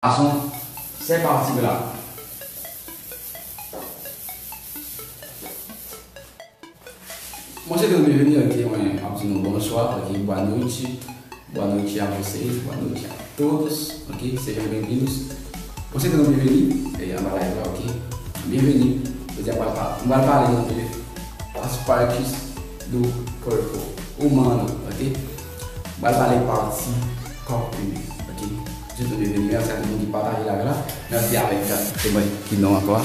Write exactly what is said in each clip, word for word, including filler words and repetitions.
Fason, se pati la. Mwen se nou byenveni, ok, mwen ap di nou bonswa, ok, boa noite, boa noite a vocês, boa noite a todos, ok, sejam bem-vindos. Mwen se nou byenveni, e anba live la, ok, byenveni. Jodi a, mwen pral pale nou de as partes do corpo humano, ok. Mwen pral pale pati kò imen, ok. Mwen se nou byenveni, mèsi a tout moun ki pataje live la, mèsi avèk se mwen ki non ankò.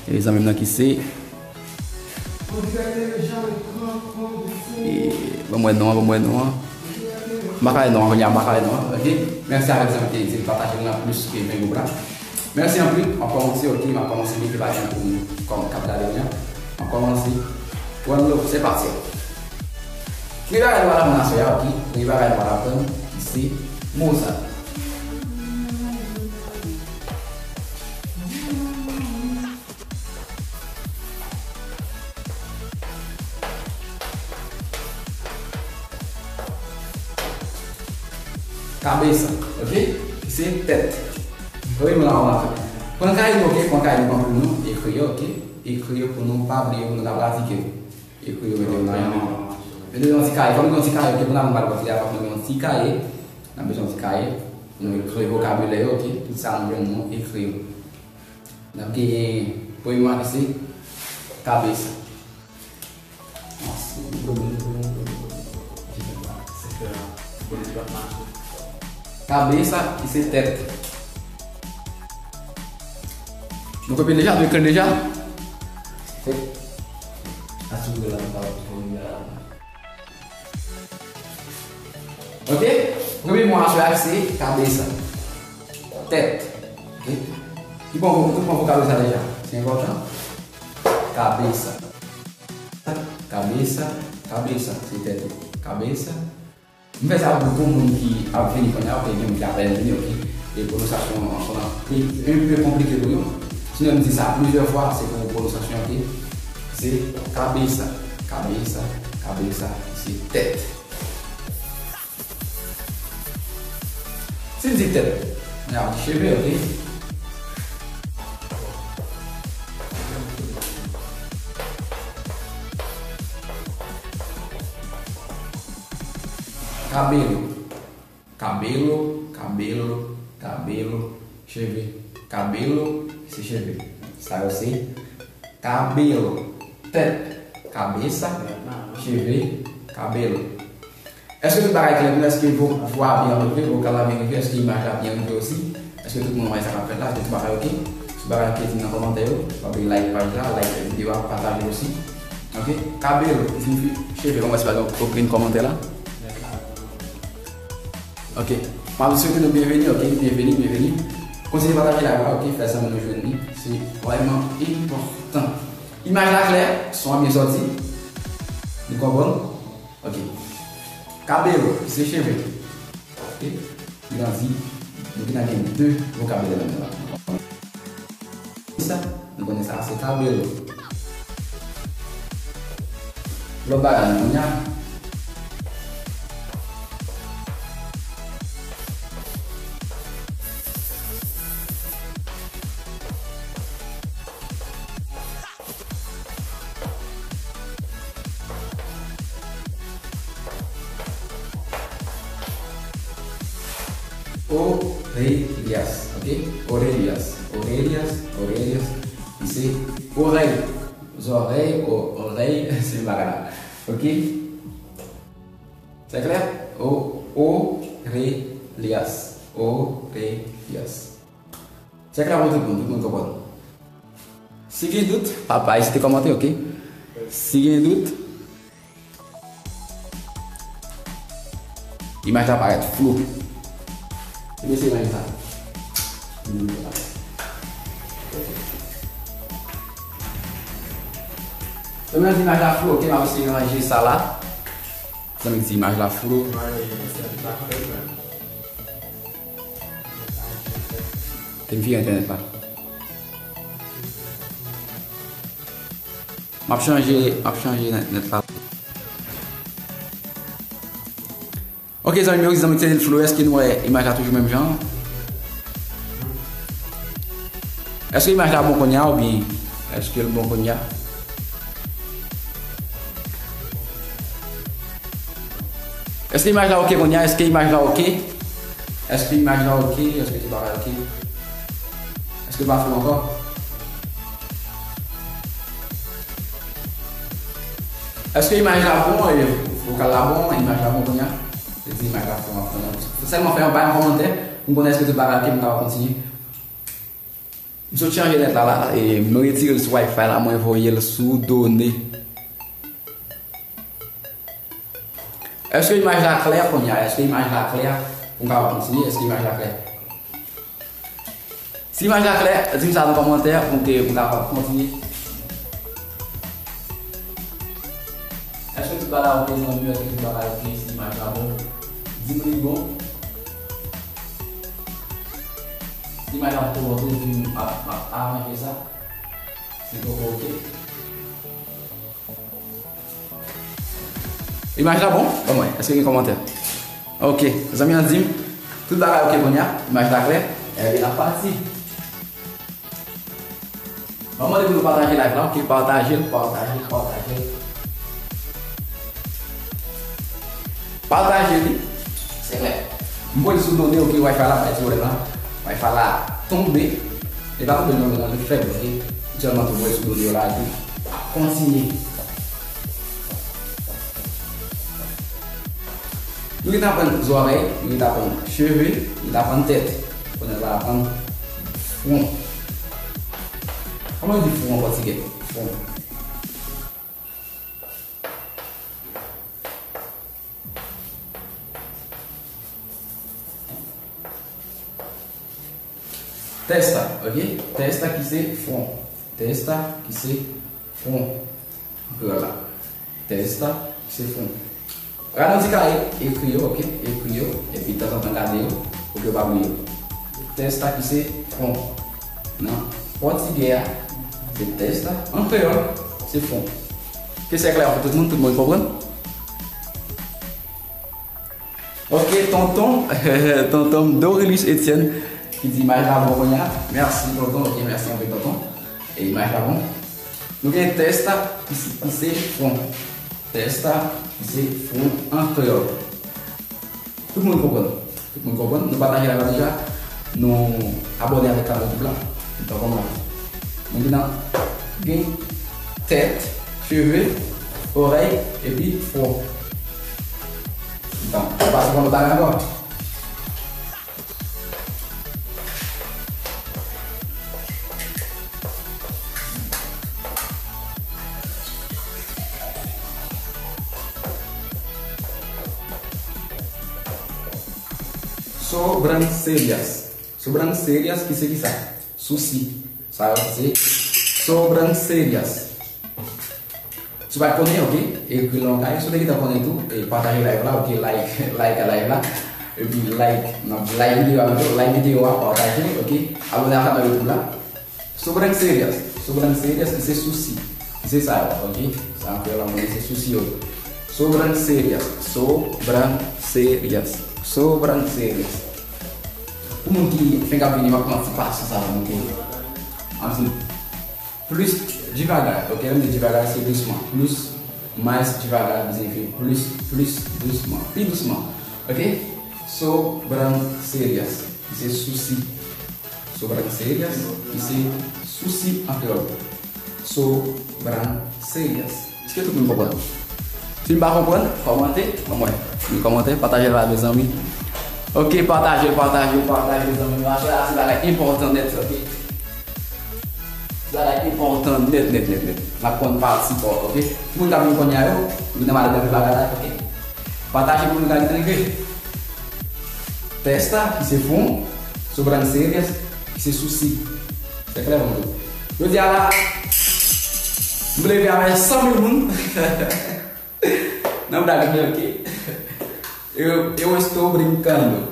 E zanmi m nan ki se E, ban mwen non an, ban mwen non an. M pa ka wè non an, kounye a m pa ka wè non an, ok? Mèsi avèk zanmi ki di l pataje l nan plis ke ven gwoup la. Mèsi anpil, m ap kòmanse, ok? M ap kòmanse mete bagay an pou nou kòm k ap gade mwen. M ap kòmanse. One love, se pati. Premye bagay nou pral aprann aswè a, ok? Premye bagay nou pral aprann, se mo sa. Cabeça, ok? Ki se tèt. Wi, mwen la, mwen la. Pran kaye nou, ok? Pran kaye nou, pran pou nou. Ekri yo, ok? Ekri yo pou nou pa bliye, pou nou ka pratike. Ekri yo, mete yo nan men nou. Mete yon ti kaye. Fò nou gen yon ti kaye, ok? Pou n aprann pale pòtigè, fò nou gen yon ti kaye. N ap bezwen yon ti kaye. Pou nou ekri vokabilè yo, ok? Tout sa nou jwenn, nou ekri yo. N ap genyen premye mo a ki se cabeça. Cabeça, ki se tèt. Nou kopye deja, nou ekri deja. Ok. Premye mo aswè a se cabeça. Tèt. Ok. Ki bon, tout bon pou cabeça deja. Se enpòtan. Cabeça. Cabeça, cabeça. Se tèt ou. Cabeça. M fè sa pou, pou moun ki ap vini kounye a, ok, gen moun ki apèn vini, ok. E pwononsyasyon an, an, an, un peu konplike pou yo. Sinon, m di sa plizyè fwa, se pou pwononsyasyon, ok. Se cabeça, cabeça, cabeça, se tèt. Si n di tèt, n ap di cheve, ok? Cabelo. Cabelo, cabelo, cabelo, cheve. Cabelo, se cheve. Sa yo se cabelo, tèt, cabeça, cheve, cabelo. Èske tout bagay klè pou nou? Èske vo-, vwa a byen rive, vokal la byen rive? Èske imaj la byen rive osi? Èske tout moun wè sa k ap fèt la? Èske tout bagay ok? Si bagay ok, di m nan kòmantè yo. Pa bliye like paj la, like videyo a, pataje l osi. Ok? Cabelo, ki siyifi cheve. Ban m wè si pa gen okenn kòmantè la. Ok. M ap swete nou byenveni, ok? Byenveni, byenveni. Kontinye pataje live la, ok? Fè zanmi nou jwenn li. Se vrèman enpòtan. Imaj la klè, son an byen sòti. Nou konprann? Ok. Cabelo, se cheve. Ok. Li nan di, nou gentan gen de vokabilè nan men la. Sa, nou konnen sa, se cabelo. Lòt bagay, nou konnen. Orelhas, ok? Orelhas, orelhas, orelhas. Ki se orèy. Zòrèy, o-, orèy, se bagay la. Ok? Se klè? O-, orelhas, orelhas. Se klè pou tout moun, tout moun konprann. Si gen dout, pa, pa ezite kòmante, ok? Si gen dout, imaj la parèt flou. Ebyen, se imaj sa. Ebyen, imaj la flou, ok? M ap eseye ranje sa la. Zanmi di imaj la flou. Te m vire entènèt la. M ap chanje, m ap chanje nèt, nèt la. Ok, zanmi yo, zanmi, se flou, èske nou wè imaj la toujou menm jan? Èske imaj la bon kounye a oubyen èske l bon kounye a? Èske imaj la oke kounye a? Èske imaj la oke? Èske imaj la oke? Èske tout bagay oke? Èske l pa fou ankò? Èske imaj la bon? E, vokal la bon? Imaj la bon kounye a? Se di imaj la fou ankò. Sèlman fè yon bay yon kòmantè pou m konnen èske tout bagay oke, m kapab kontinye. M sot chanje nèt la, la, e m retire l sou Wi-Fi la, mwen voye l sou done. Èske imaj la klè kounye a? Èske imaj la klè? Pou m kapab kontinye, èske imaj la klè? Si imaj la klè, di m sa nan kòmantè pou m te, pou m kapab kontinye. Èske tout bagay oke, zanmi yo? Èske tout bagay oke? Si imaj la bon, di m li bon. Si imaj la poko bon tou, di m ap, ap aranje sa. Si poko oke. Imaj la bon? Ban mwen, èske gen kòmantè? Oke, zanmi an di m, tout bagay oke kounye a, imaj la klè, ebyen n ap pati. Mwen mande pou nou pataje live la, oke, pataje l, pataje l, pataje l. Pataje li, se klè. M voye l sou done, oke, Wi-Fi la bay ti pwoblèm la. Wi-Fi la tonbe. Li pa tonbe non, men li fèb, oke. Sèlman tou voye sou done yo la, epi kontinye. Nou gentan aprann zòrèy, nou gentan aprann cheve, nou gentan aprann tèt. Kounye a nou pral aprann fwon. Kòman yo di fwon an pòtigè? Fwon. Testa, oke? Testa ki se fwon. Testa ki se fwon. An kreyòl la. Testa ki se fwon. Rale yon ti kaye, ekri yo, oke? Ekri yo, epi tanzantan gade yo, pou ke yo pa bliye yo. Testa ki se fwon. Nan pòtigè a, se testa. An kreyòl, se fwon. Ke se klè pou tout moun, tout moun konprann? Ok, tonton, tonton Dorilus Etienne, ki di imaj la bon kounye a. Mèsi, tonton. Ok, mèsi anpil, tonton. E imaj la bon. Nou gen testa ki se, ki se fwon. Testa ki se fwon an kreyòl. Tout moun konprann. Tout moun konprann. Nou pataje la deja. Nou abòne avèk kanal YouTube la. Nou konprann. Nou gen nan, gen tèt, cheve, orèy, epi fwon. Bon, nou pase pou lòt bagay ankò. Sobranselhas. Sobranselhas ki se ki sa? Sousi. Sa yo se sobranselhas. Si w pa konnen, ok, ekri l nan yon kaye. Si w te gentan konnen tou, e pataje live la, ok, like, like a live la. Epi like, nan like videyo a, like videyo a, pataje, ok. Abòne ak chanèl YouTube la. Sobranselhas. Sobranselhas ki se sousi. Ki se sa yo, ok. Sa an kreyòl la, mwen se sousi yo. Sobranselhas. Sobranselhas. Sobranselhas. Pou moun ki fenk ap vini, m ap pran ti pase sa pou nou. M ap di plis divagar, ok? Lè m di divagar, se dousman. Plis, mais divagar, ki siyifi plis, plis dousman. Pi dousman, ok? Sobranselhas, ki se sousi. Sobranselhas, ki se sousi an kreyòl. Sobranselhas. Èske tout moun konprann? Si n pa konprann, kòmante, ban mwen. Vin kòmante, pataje l avèk zanmi. Ok, pataje, pataje, pataje, zanmi. Mache la, se bagay enpòtan nèt, ok? Se bagay enpòtan nèt, nèt, nèt, nèt. N ap konn pati kò, ok? Pou moun k ap vin kounye a yo, vin nan malèt nan bagay la, ok? Pataje pou moun k ap vin rive. Testa, ki se fwon, sobranselhas, ki se sousi. Se klè pou nou. Jodi a la, m leve avèk san mil moun. Nan blag mwen, ok? Eu, eu estou brincando.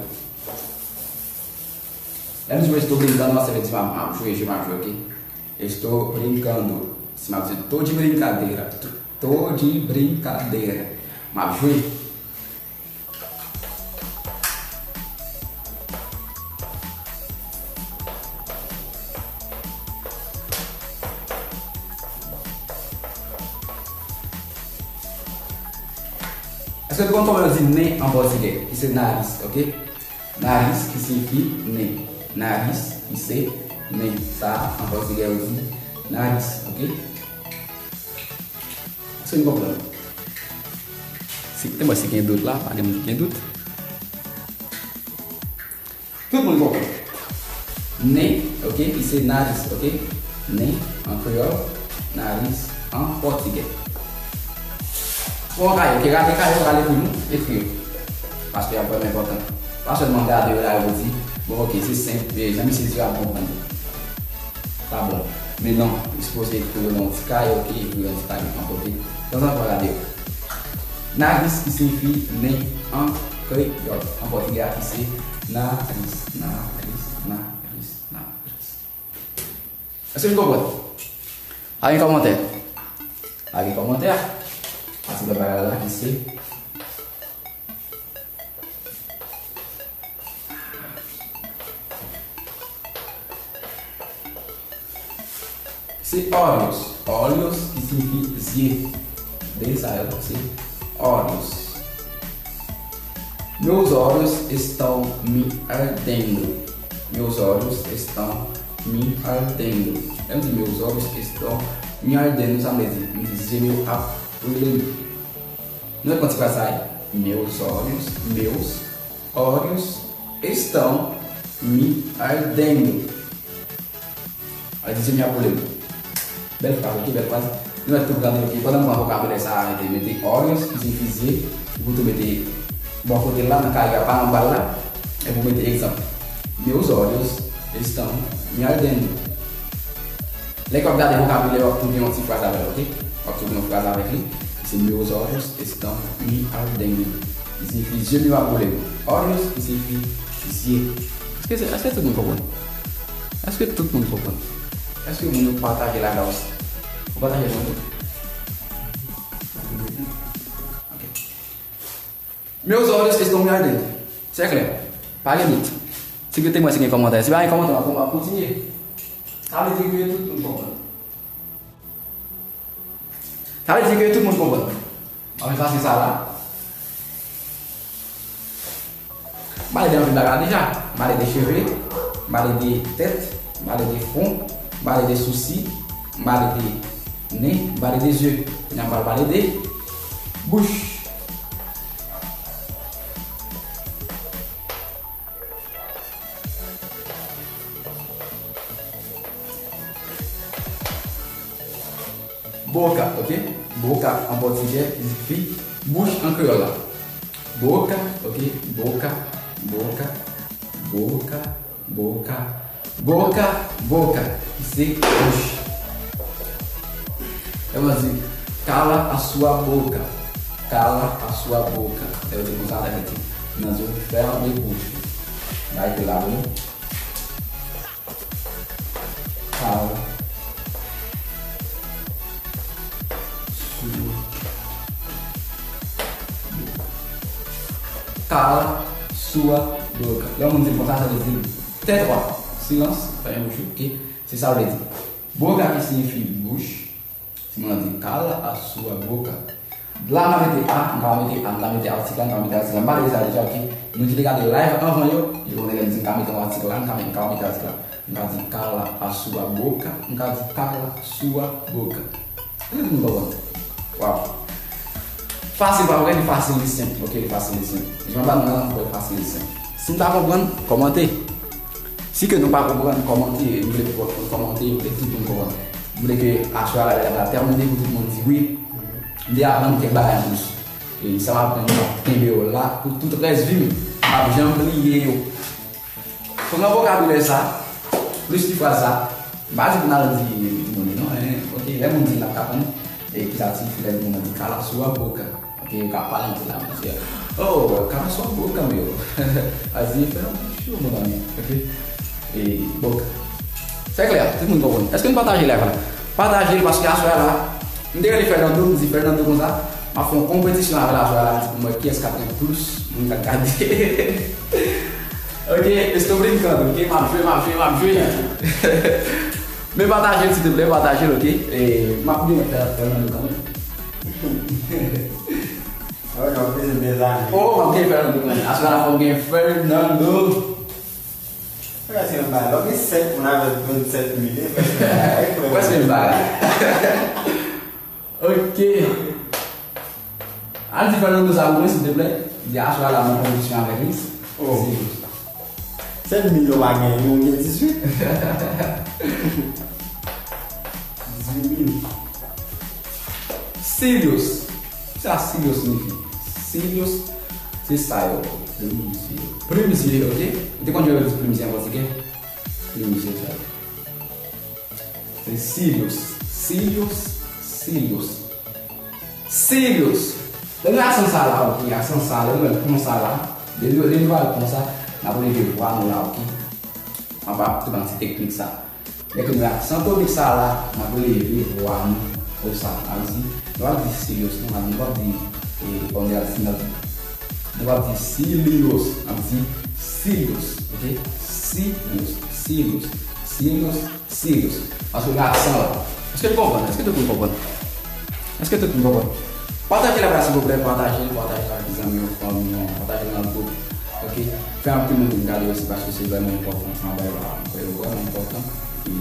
Lè m di eu estou brincando, sa vle di m ap, m ap jwe, jwe, m ap jwe, ok? Eu estou brincando. Si m ap di tô de brincadeira. Tô, tô de brincadeira. M ap jwe. Èske w konn kòman yo di nen an pòtigè, ki se nariz, oke? Nariz ki siyifi nen. Nariz ki se nen. Sa a, an pòtigè, yo di nariz, oke? Èske n konprann? Si, te mwen si gen dout la, pa gen moun ki gen dout. Tout moun konprann. Nen, oke, ki se nariz, oke? Nen an kreyòl, nariz an pòtigè. Pran yon kaye, oke, rale kaye w, rale plim ou, ekri yo. Paske y ap vrèman enpòtan. Pa sèlman gade yo la, yo di, bon, oke, se senp, men jan misye di yo ap konprann. Pa bon. Men non, li sipoze ekri yo nan yon ti kaye, oke, ekri yo nan yon ti kaye, yon kote. Tanzantan, gade yo. Nariz ki siyifi nen an kreyòl, an pòtigè a ki se nariz, nariz, nariz, nariz. Èske n konprann? Pa gen kòmantè. Pa gen kòmantè. Pati de bagay la ki se Se olhos. Olhos ki siyifi zye. De sa yo, se olhos. Meus olhos estão me ardendo. Meus olhos estão me ardendo. Lè m di meus olhos estão me ardendo, sa m vle di? M di zye m yo ap brule m. Nou konn ti fraz sa ye. Meus olhos, meus olhos estão me ardendo. Al di zye m yo ap brule m. Bèl fraz, oke, bèl fraz. Nou mèt tou gade, oke, pandan m pran vokabilè sa a, mete olhos, ki siyifi zye, epi tou mete bò kote l la, nan kare a, pa anba l la, epi w mete egzanp. Meus olhos estão me ardendo. Lè ke w ap gade vokabilè, w ap tou gen yon ti fraz avè l, oke? W ap tou gen yon fraz avèk li. Se meus olhos estão me ardendo. Ki siyifi zye m yo ap brule m. Olhos ki siyifi zye. Èske se, èske tout moun konprann? Èske tout moun konprann? Èske moun yo pataje live la osi? Ou pataje l mwen tou? Ok. Meus olhos estão me ardendo. Se klè. Pa gen dout. Si ke te mwen si gen kòmantè. Si pa gen kòmantè, m ap, m ap kontinye. Sa vle di ke tout moun konprann. Sa vle di ke tout moun konprann. Ann efase sa la. M pale de anpil bagay deja. M pale de cheve, m pale de tèt, m pale de fwon, m pale de sousi, m pale de nen, m pale de zye. Kounye a m pral pale de bouch. Boca, ok? Boca an pòtigè, epi bouch an kreyòl la. Boca, ok? Boca, boca, boca, boca, boca, boca, ki se bouch. Lè mwen di, cala a sua boca. Cala a sua boca. Lè yo di konsa, sa vle di, nan di, ferme bouche. Bay ke la, bon. Cala sua boca. Cala sua boca. Lè yon moun di l konsa, sa vle di, tais-toi. Silans, fèmen bouch ou, ok? Se sa l vle di. Boca ki siyifi bouch. Si mwen di, cala a sua boca. La, m a mete a, m ka mete a, m ka mete atik la, m ka mete atik la. M pale de sa deja, ok? Moun ki te gade live anvan yo, yo konnen lè m di m ka mete yon atik la, m ka mete, m ka mete atik la. M ka di, cala a sua boca, m ka di, cala sua boca. Èske tout moun konprann? Waw. Fasil, pa vre? Li fasil, li senp. Ok, li fasil, li senp. Jan m ba nou la, m kwè li fasil, li senp. Si n pa konprann, kòmante. Si ke nou pa konprann, kòmante, m vle pou kòmante, m vle tout moun konprann. M vle ke aswè a la, live la tèmine pou tout moun di wi. M te aprann kèk bagay an plis. E sa m aprann yo, m ap kenbe yo la pou tout rès vi m. M p ap janm bliye yo. Pran vokabilè sa, plis ti fraz sa. M pa di pou n al di timoun yo non, men, ok, lè moun di l, n ap ka konn, e kisa ti fi lè moun nan di cala sua boca. Ok, yo ka pale anpil la, mesye. Oh, cala sua boca, meu. Azi, fèmen bouch ou, mon ami. Ok? E, boca. Se klè, tout moun konprann. Èske n pataje live la? Pataje l, paske aswè a la, m te rele Fernando, m di Fernando konsa, m ap fè yon konpetisyon avè l aswè a la, m di pou m wè kiyès k ap gen plis moun k ap gade. Ok, estou brincando, ok? M ap jwe, m ap jwe, m ap jwe. Men pataje l, silvouplè, pataje l, ok? E, m ap byen fè, Fernando, kanmenm. Oh, non, mezanmi. Oh, m ap gen Fernando, man. Aswè la, fò m gen Fernando. Prèske yon bagay. Lè w gen sèt moun avèk vennsèt mil, e prèske yon bagay, frè. Prèske yon bagay. Ok. Al di Fernando sa pou mwen, silteplè. Di aswè la, m an konpetisyon avèk li. Oh. Sèt mil yo pa genyen, yo gen dizuit. Dizuit mil. Serious. Sa serious siyifi. Serious, se sa yo. Plumzé. Plumzé, ok? Ou te konn jwe avèk plumzé an pòtigè? Plumzé, sa. Se serious. Serious. Serious. Serious. Lè nou wè aksan sa la, ok, aksan sa, lè nou wè l konsa la, lè nou, lè nou wè l konsa, n ap leve vwa nou la, ok? Anba tout an ti teknik sa. Lè ke nou wè aksan tonik sa la, n ap leve vwa nou konsa. N ap di, nou p ap di serious, non, nou p ap di, eh, kòm nou ap di, nou p ap di serious, n ap di serious, ok? Serious, serious, serious. Serious. Paske gen aksan la. Èske nou konprann? Èske tout moun konprann? Èske tout moun konprann? Pataje live la, silvouplè. Pataje l, pataje l ak zanmi yo, fanmi yo, pataje l nan gwoup. Ok? Fè anpil moun vin gade osi, paske se vrèman enpòtan. Se yon bagay la, mwen kwè yo vrèman enpòtan. E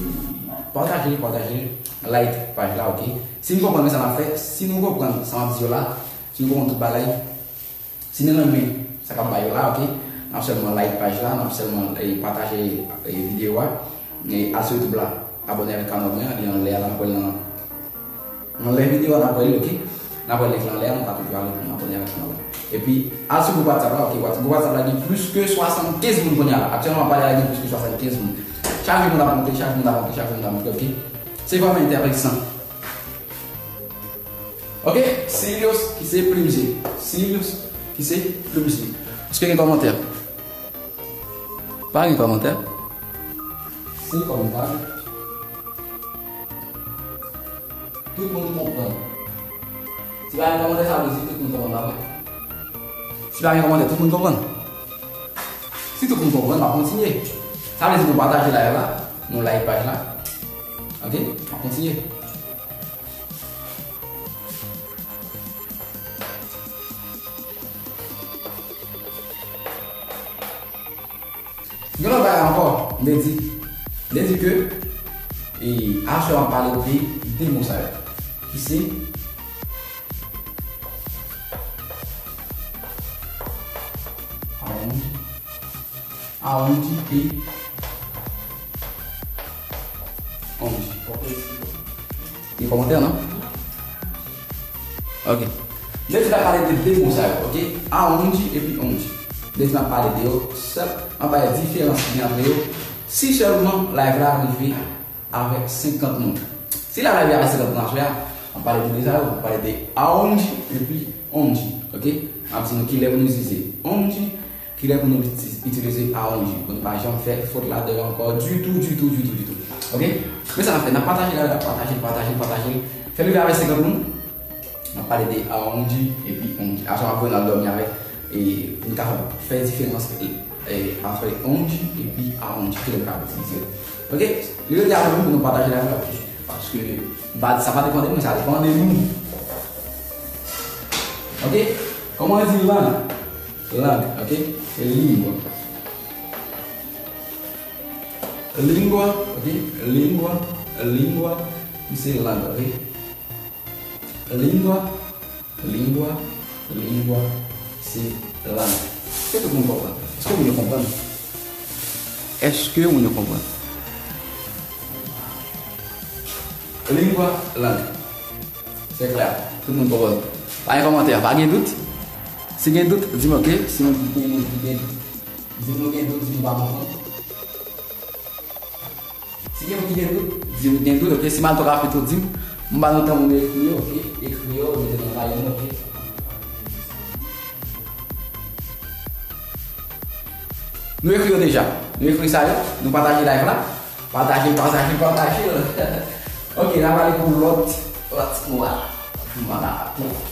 pataje l, pataje l. Like paj la, ok? Si nou konprann sa n ap fè, si nou konprann sa m ap di yo la, si nou konprann tout bagay, si nou renmen sa k ap bay yo la, ok? N ap sèlman like paj la, n ap sèlman, eh, pataje, eh, videyo a. E al sou YouTube la, abòne avèk kanal mwen an, li anlè a la, n ap wè l nan, anlè videyo a, n ap wè li, ok? N ap wè link la anlè a, nou ka toujou ale pou nou abòne avèk kanal la. Epi, al sou gwoup WhatsApp la, ok? Gwoup WhatsApp la gen plis ke swasannkenz moun kounye a la. Aktyèlman, m ap pale a, gen plis ke swasannkenz moun. Chak jou moun ap monte, chak jou moun ap monte, chak jou moun ap monte, ok? Se vrèman enteresan. Ok? Sirius ki se Plumzé. Sirius ki se Plumzé. Èske gen kòmantè? Pa gen kòmantè? Se kòmantè. Tout moun konprann. Si pa gen kòmantè, sa vle di tout moun konprann, pa vre? Si pa gen kòmantè, tout moun konprann. Si tout moun konprann, m ap kontinye. Sa vle di nou pataje live la, nou like paj la. Ok? M ap kontinye. Gen lòt bagay ankò, m te di. M te di ke, e, aswè m ap pale de de mo sa yo. Ki se, a, Aondi e Onji. Gen kòmantè, non? Ok. Lè di n ap pale de de mo sa yo, ok? Aondi epi Onji. Lè di n ap pale de yo, sèl, n ap pale diferans ki gen antre yo. Si sèlman live la rive avèk senkant moun. Si la live avèk senkant moun aswè a, m ap pale de sa yo, m ap pale de Aondi epi Onji, ok? M ap di nou kilè pou nou itilize Onji, kilè pou nou iti-, itilize Aondi, pou nou pa janm fè fot ladan yo ankò ditou, ditou, ditou, ditou. Ok? Men sa n ap fè, n ap pataje la, n ap pataje l, pataje l, pataje l. Fè l rive avèk senkant moun. N ap pale de Aondi epi Onji. Aswè m ap voye n al dòmi avèk, e, pou n kapab fè diferans, e, antre Onji epi Aondi, kilè nou kapab itilize yo. Ok? Li rete avèk nou pou nou pataje la, ok? Paske, ba, sa pa depann de mwen, sa depann de nou. Ok? Kòman yo di lang? Lang, ok? Lingua. Lingua, ok? Lingua, lingua, se lang, ok? Lingua, lingua, lingua, se lang. Èske tout moun konprann? Èske moun yo konprann? Èske moun yo konprann? Lingua, lang. Se klè. Tout moun konprann. Pa gen kòmantè, pa gen dout. Si gen dout, di m, ok? Si nou gen, gen, di nou gen dout, di nou pa konprann. Si gen moun ki gen dout, di nou gen dout, ok? Si m al twò rapid tou, di m. M ba nou tan pou nou ekri yo, ok? Ekri yo, mete nan kaye nou, ok? Nou ekri yo deja. Nou ekri sa yo, nou pataje live la. Pataje, pataje, pataje. Ok, n a pale pou lòt, lòt mo a. Lòt mo a.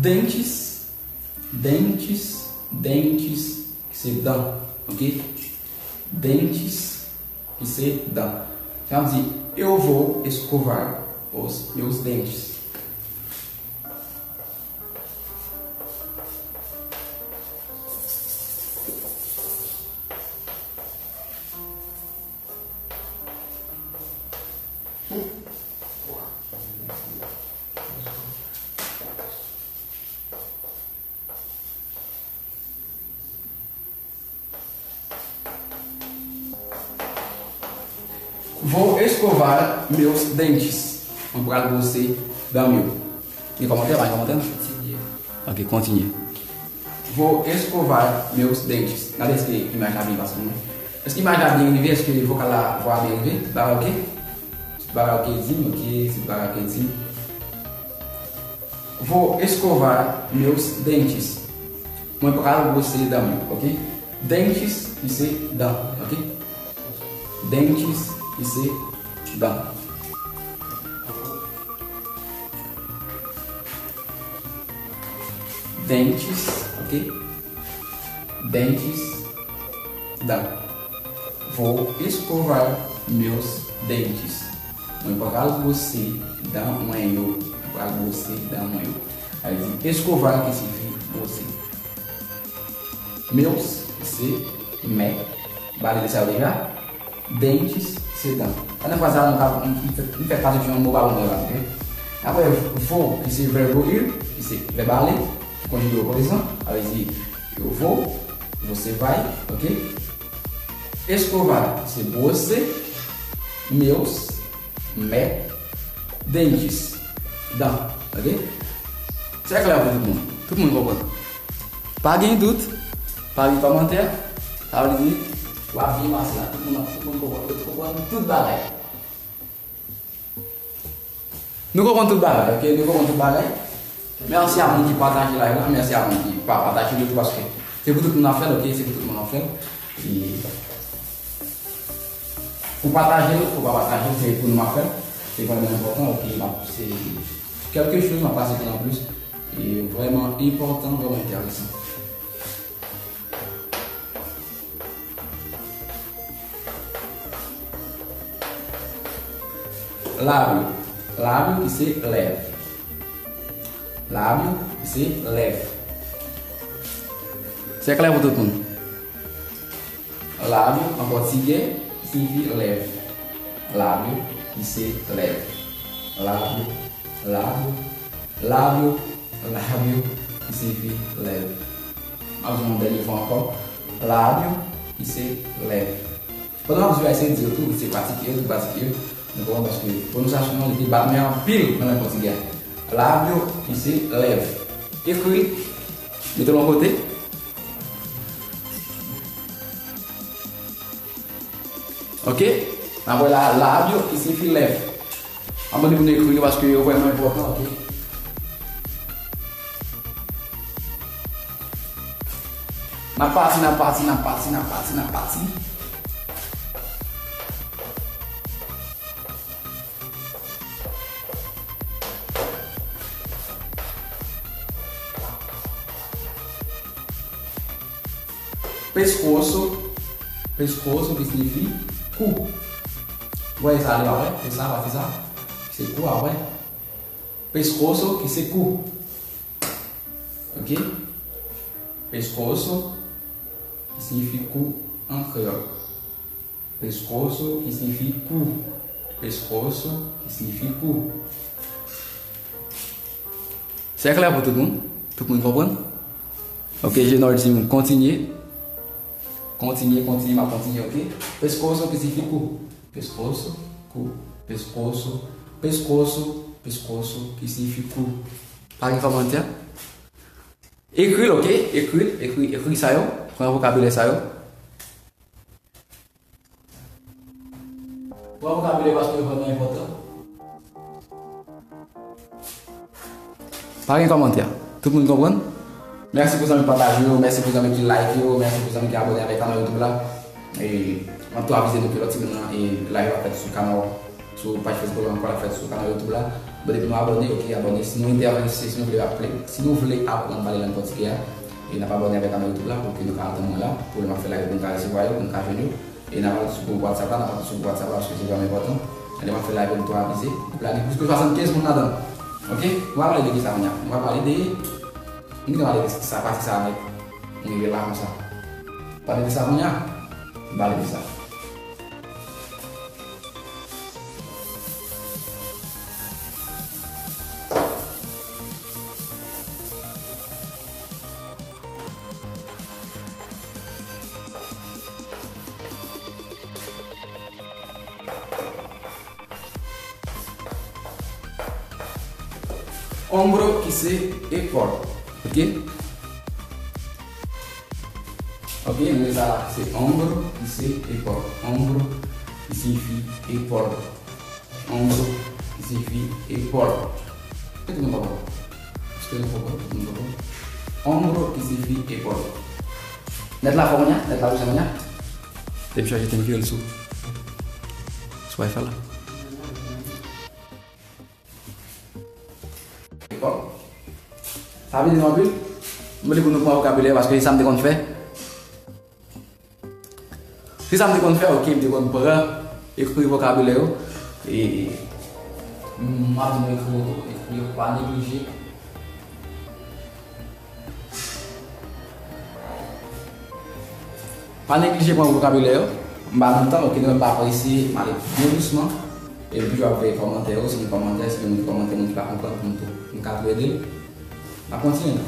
Dentes. Dentes, dentes, ki se dan, ok? Dentes, ki se dan. Sa vle di, eu vou escovar os meus dentes. Vou escovar meus dentes. Mwen pral bwose dan m yo. Gen kòmantè? Pa gen kòmantè, non? Kontinye. Ok, kontinye. Vou escovar meus dentes. Gade èske imaj la byen pase pou nou. Èske imaj la byen rive? Èske vokal la, vwa a byen rive? Tout bagay ok? Tout bagay ok, di m, ok, tout bagay ok, di m. Vou escovar meus dentes. Mwen pral bwose dan m yo, ok? Dentes, ki se dan, ok? Dentes, ki se dan. Dentes, ok? Dentes, dan. Vou escovar meus dentes. Mwen pral bwose dan mwen yo. Mwen pral bwose dan mwen yo. Sa vle di escovar ki siyifi bwose. Meus se mè. Pale de sa yo deja. Dentes se dan. Pandan fraz sa, nou ka, m, m fè, m fè tradwiksyon mo pa mo mwen la, ok? Apre, vou, ki se verbo ir, ki se vèb ale, ki konjige o prezan, sa vle di, eu vou, você vai, ok? Escovar, ki se bwose, meus, mè, dentes, dan, ok? Se klè pou tout moun? Tout moun konprann? Pa gen dout, pa gen kòmantè, sa vle di, w ap byen pase la. Tout moun, tout moun konprann, tout konprann tout bagay. Nou konprann tout bagay, ok? Nou konprann tout bagay. Mèsi a moun ki pataje live la, mèsi a moun ki pa pataje li tou, paske se pou tout moun ap fè l, ok? Se pou tout moun ap fè l. E ou pataje l, ou pa pataje l, se pou nou m ap fè l. Se vrèman enpòtan, ok? M ap, se kèlke choz m ap pase pou nou anplis. E vrèman enpòtan, vrèman enteresan. Lábio. Lábio ki se lèv. Lábio ki se lèv. Se klè pou tout moun? Lábio, an pòtigè, siyifi lèv. Lábio ki se lèv. Lábio, lábio, lábio, lábio ki siyifi lèv. M ap di yon dènye fwa ankò. Lábio ki se lèv. Pandan w ap di yo, eseye di yo tou, se pratike yo, tou pratike yo. Nou konprann paske pwononsyasyon an, li te bat men anpil nan lang pòtigè a. Lábio ki se lèv. Ekri l, mete l yon kote. Ok? N ap wè la, lábio ki siyifi lèv. Abòne pou nou ekri yo paske yo vrèman enpòtan, ok? N ap pati, n ap pati, n ap pati, n ap pati, n ap pati. Pescoço, pescoço ki siyifi kou. Ou wè sa ale a, wè? Se sa, pati sa. Se kou a, wè? Pescoço ki se kou. Ok? Pescoço ki siyifi kou an kreyòl. Pescoço ki siyifi kou. Pescoço ki siyifi kou. Se klè pou tout moun? Tout moun konprann? Ok, Jenor di m kontinye. Kontinye, kontinye, m ap kontinye, ok? Pescoço ki siyifi kou. Pescoço, kou. Pescoço, pescoço, pescoço ki siyifi kou. Pa gen kòmantè? Ekri l, ok? Ekri l, ekri, ekri sa yo. Pran vokabilè sa yo. Pran vokabilè paske yo vrèman enpòtan. Pa gen kòmantè. Tout moun konprann? Mèsi pou zanmi pataje yo, mèsi pou zanmi ki like yo, mèsi pou zanmi ki abòne avèk kanal YouTube la. E m ap tou avize nou ke lòt semèn nan, e live ap fèt sou kanal, sou paj Facebook la, ankò l ap fèt sou kanal YouTube la. Bon, depi nou abòne, ok, abòne. Si nou enterese, si nou vle aple-, si nou vle aprann pale lang pòtigè a, E n ap abòne avèk kanal YouTube la pou ke nou ka antann mwen la. Pou lè m ap fè live pou nou ka resevwa yo, pou nou ka jwenn yo. E n ap al sou gwoup WhatsApp la, n ap antre sou gwoup WhatsApp la paske se vrèman enpòtan. Lè m ap fè live pou nou tou avize. Gwoup la gen plis ke swasannkenz moun ladan l. Oke? Nou va pale de kisa kounye a? Nou va pale de, nou va pale de sa, pati sa nèt. Nou rive la konsa. Pale de sa kounye a? Nou pale de sa. Hombro ki se epòl. Oke? Oke, nou sa se hombro ki se epòl. Hombro ki siyifi epòl. Hombro ki siyifi epòl. Tout moun konprann? Èske nou konprann? Tout moun konprann? Hombro ki siyifi epòl. Nèt la fò kounye a? Nèt la rouj kounye a? Te m chaje te m vire l sou, sou Wi-Fi la. Epòl. Sa vin nou anpil. M vle pou nou pran vokabilè paske se sa m te konn fè. Se sa m te konn fè, oke, m te konn pran, ekri vokabilè yo. E m ap di nou ekri yo tou, ekri yo, pa neglije. Pa neglije pran vokabilè yo. M ba nou tan, oke, nou pa prese, m ale byen dousman. E m toujou ap veye kòmantè yo, si gen kòmantè, si gen moun ki kòmante, moun ki pa konprann, pou m tou, m ka tou ede l. N ap kontinye.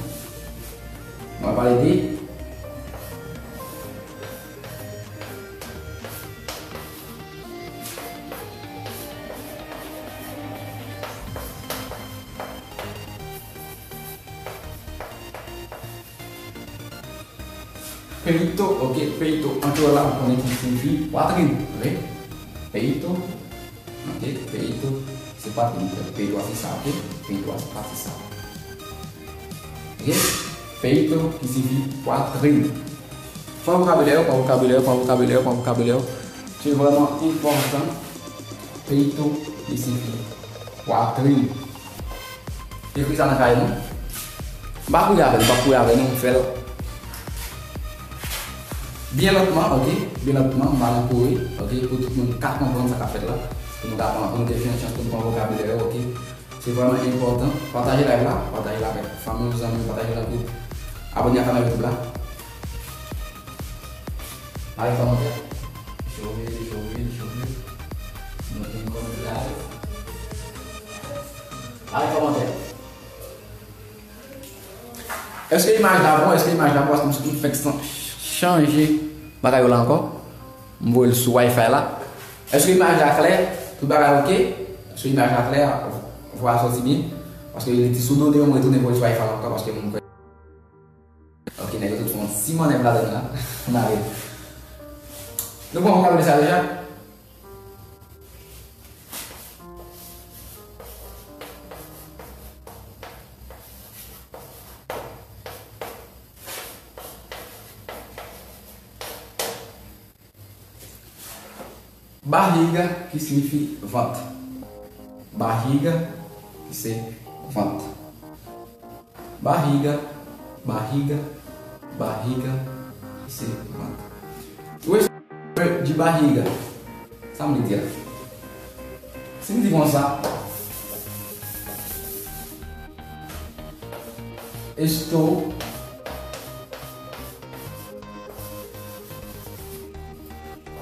Nou va pale de Peito, oke, peito, an kreyòl la, ou konnen ki siyifi pwatrin, vre? Peito, oke, peito, se pwatrin, peito a se sa, oke? Peito a se pati sa. Oke? Peito, ki siyifi pwatrin. Pran vokabilè yo, pran vokabilè yo, pran vokabilè yo, pran vokabilè yo. Se vrèman enpòtan. Peito, ki siyifi pwatrin. Ekri sa nan kay nou. M pa kouri avè l, m pa kouri avè nou, m fè l byen lantman, oke? Byen lantman, m pa nan kouri, oke? Pou tout moun ka konprann sa k ap fèt la. Pou nou ka pran, pou nou te jwenn chans pou nou pran vokabilè yo, oke? Se vrèman enpòtan. Pataje live la, pataje l avèk fanmi w, zanmi w, pataje l ak gwoup. Abòne ak kanal YouTube la. Lage kòmantè. Chove, chove, chove. Nou gen kòmantè la. Lage kòmantè. Èske imaj la bon? Èske imaj la bon? Paske m fèk san-, chanje bagay yo la ankò. M voye l sou Wi-Fi la. Èske imaj la klè? Tout bagay oke? Èske imaj la klè? Vwa a sòti byen? Paske li te sou done yo, m retounen voye l sou Wi-Fi la ankò paske m kwè. Oke, nèg yo tout fè yon ti mannèv ladan la. N ale. Nou pran vokabilè sa deja? Barriga, ki siyifi vant. Barriga, ki se vant. Barriga, barriga, barriga, ki se vant. Ou de barriga. Sa m vle di a? Si m di konsa, estou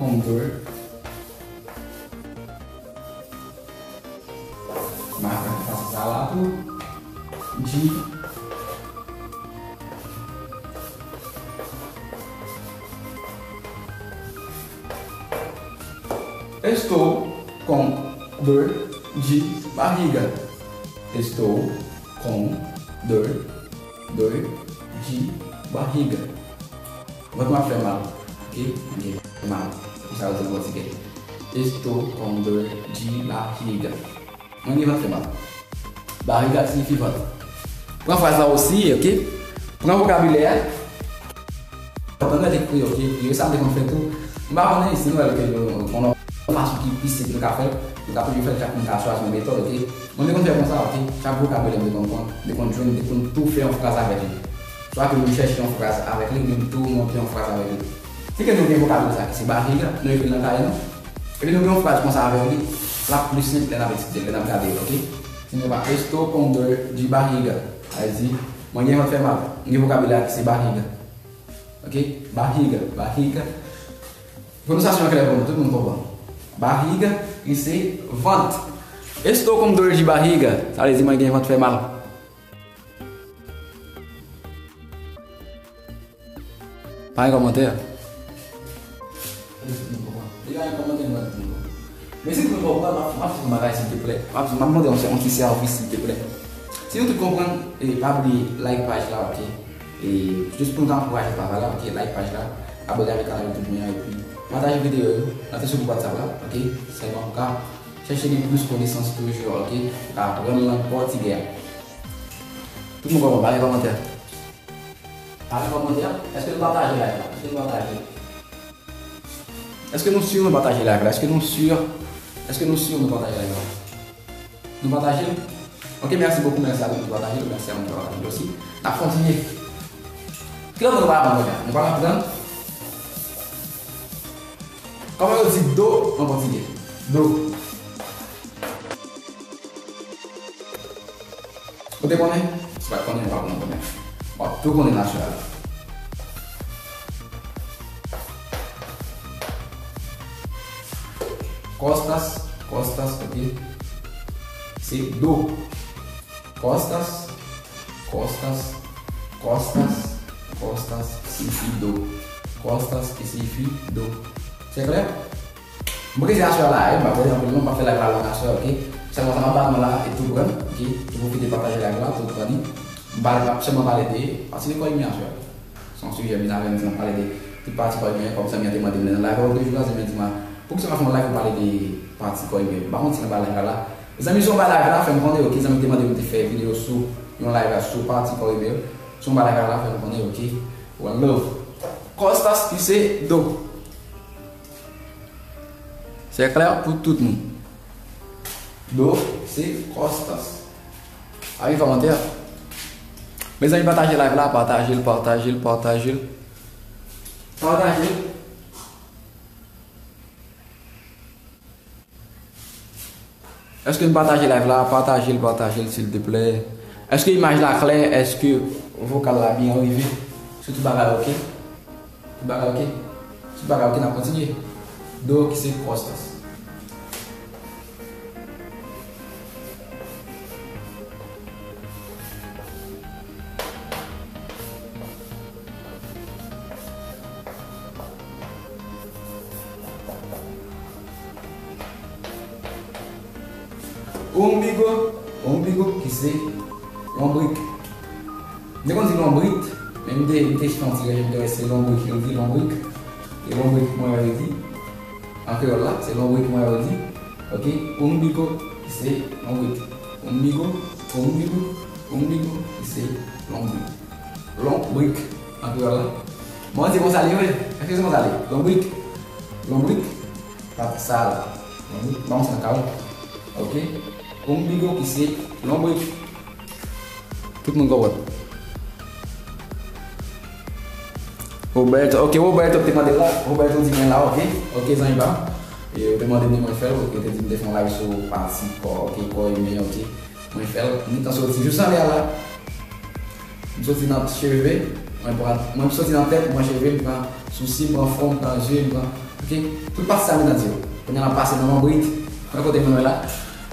com dor. M a fè fason sa la tou. Di. Estou com dor de barriga. Estou com dor, dor de barriga. Vant mwen ap fè mal. Oke? Oke. Mal. Se pou sa yo di l pòtigè. Estou com dor de barriga. Mwen gen vant fè mal. Barriga siyifi vant. Pran fraz la osi, oke? Pran vokabilè a. Pandan te ekri, oke? E sa m te konn fè tou. M pa konnen si nou wè l ke nou, nou, nou, fason ki pi senp nou ka fè l. Nou ka toujou fè l, chak moun ka chwazi yon metòd, oke? Mwen te konn fè konsa, oke? Chak vokabilè m te konn pran, m te konn jwenn, m te konn tou fè yon fraz avèk li. Swa ke nou chèche yon fraz avèk li, oubyen nou tou monte yon fraz avèk li. Si ke nou gen vokab sa ki se bahiga, nou ekri l nan kaye nou. Epi nou gen yon fraz konsa avèk li, l ap plis senp lè n ap etidye l, lè n ap gade l, oke? Si nou pa estou kondor di bahiga, sa vle di, mwen gen vant fè mal. Nou gen vokabilè a ki se bahiga. Oke? Bahiga, bahiga. Pwononsasyon an klè pou nou, tout moun konprann. Bahiga, ki se vant. Estou kondor di bahiga, sa vle di mwen gen vant fè mal. Pa gen kòmantè. Deja gen kòmantè, nou va di nou. Men si nou konprann, m ap, m ap di yon bagay, silteplè. M ap, m ap mande yon, yon ti sèvis, silteplè. Si nou tout konprann, e, pa bliye like paj la, oke? E, jis pou nou ankouraje travay la, oke? Like paj la, abòne avèk kanal YouTube mwen an, epi pataje videyo yo nan ti sou gwoup WhatsApp la, oke? Sèlman pou ka chèche gen plis konesans toujou, oke? Pou ka aprann lang pòtigè a. Tout moun konprann, pa gen kòmantè. Pa gen kòmantè. Èske nou pataje live la? Èske nou pataje? Èske nou si nou pataje live la? Èske nou si? Èske nou si nou pataje live la? Nou pataje? Ok, mèsi bokou, mèsi a tout moun ki pataje, mèsi a moun ki pataje osi. N ap kontinye. Kilè nou va aprann kòmantè? Nou pral aprann kòman yo di do an pòtigè. Do. Ou te konnen? Si w pa t konnen, ou pa konnen konnen. W ap tou konnen nan aswè a la. Costas, costas, ok. Se do. Costas, costas, costas, costas, ki siyifi do. Costas, ki siyifi do. Se klè? M prese aswè a la, wi, m pa prese anpil non, m pa fè live la long aswè, ok? Sèlman sa m ap ba nou la, e tou pran, ok? Tou pwofite pataje live la, tou pran li. M pale, m ap sèlman pale de pati de kò imen aswè a. Se yon sijè, m vin avè m, m pale de tout pati kò imen, kòm zanmi an te mande m nan live la, lòt jou a, zanmi an di m, "Poukisa w pa fè yon live pou pale de pati kò imen?" M pa konn si nan ba live la la. Zanmi, si w ba live la, fè m konnen, ok? Zanmi te mande m te fè videyo sou yon live la sou pati kò imen. Si w ba live la la, fè m konnen, ok? One love. Costas ki se do. Se klè pou tout moun. Do, se costas. Avi kòmantè. Mezanmi, pataje live la, pataje l, pataje l, pataje l. Pataje l. Èske n pataje live la? Pataje l, pataje l, silteplè. Èske imaj la klè? Èske vokal la byen rive? Sou tout bagay, ok? Tout bagay, ok? Tout bagay, ok, n ap kontinye. Do, ki se costas. Umbigo, umbigo ki se lonbrik. M te konn di lonbrit, men m te, m te chita yon ti rejim, m te wè se lonbrik yo di, lonbrik. E lonbrik mwen wè yo di. An kreyòl la, se lonbrik mwen wè yo di. Ok, umbigo ki se lonbrit. Umbigo, umbigo, umbigo ki se lonbrik. Lonbrik, an kreyòl la. Bon, se konsa li ye vre. Èske se konsa li ye? Lonbrik. Lonbrik. Pati sa la. Lonbrik. Bon, se nan kawon. Ok. Umbigo ki se lonbrik. Tout moun konprann. Roberto, ok, Roberto te mande la. Roberto di men la, ok. Ok, zanmi pa m. E ou te mande m mwen fè l, ok, ou te di m te fè yon live sou pati kò, ok, kò imen, ok. Mwen fè l, m gentan soti jis anlè a la. M soti nan cheve, mwen pran, mwen soti nan tèt, m pran cheve, m pran sousi, m pran fwon, m pran zye, m pran, ok? Tout pati sa m gentan di yo. Kounye a n ap pase nan lonbrit. Mwen kote mwen la.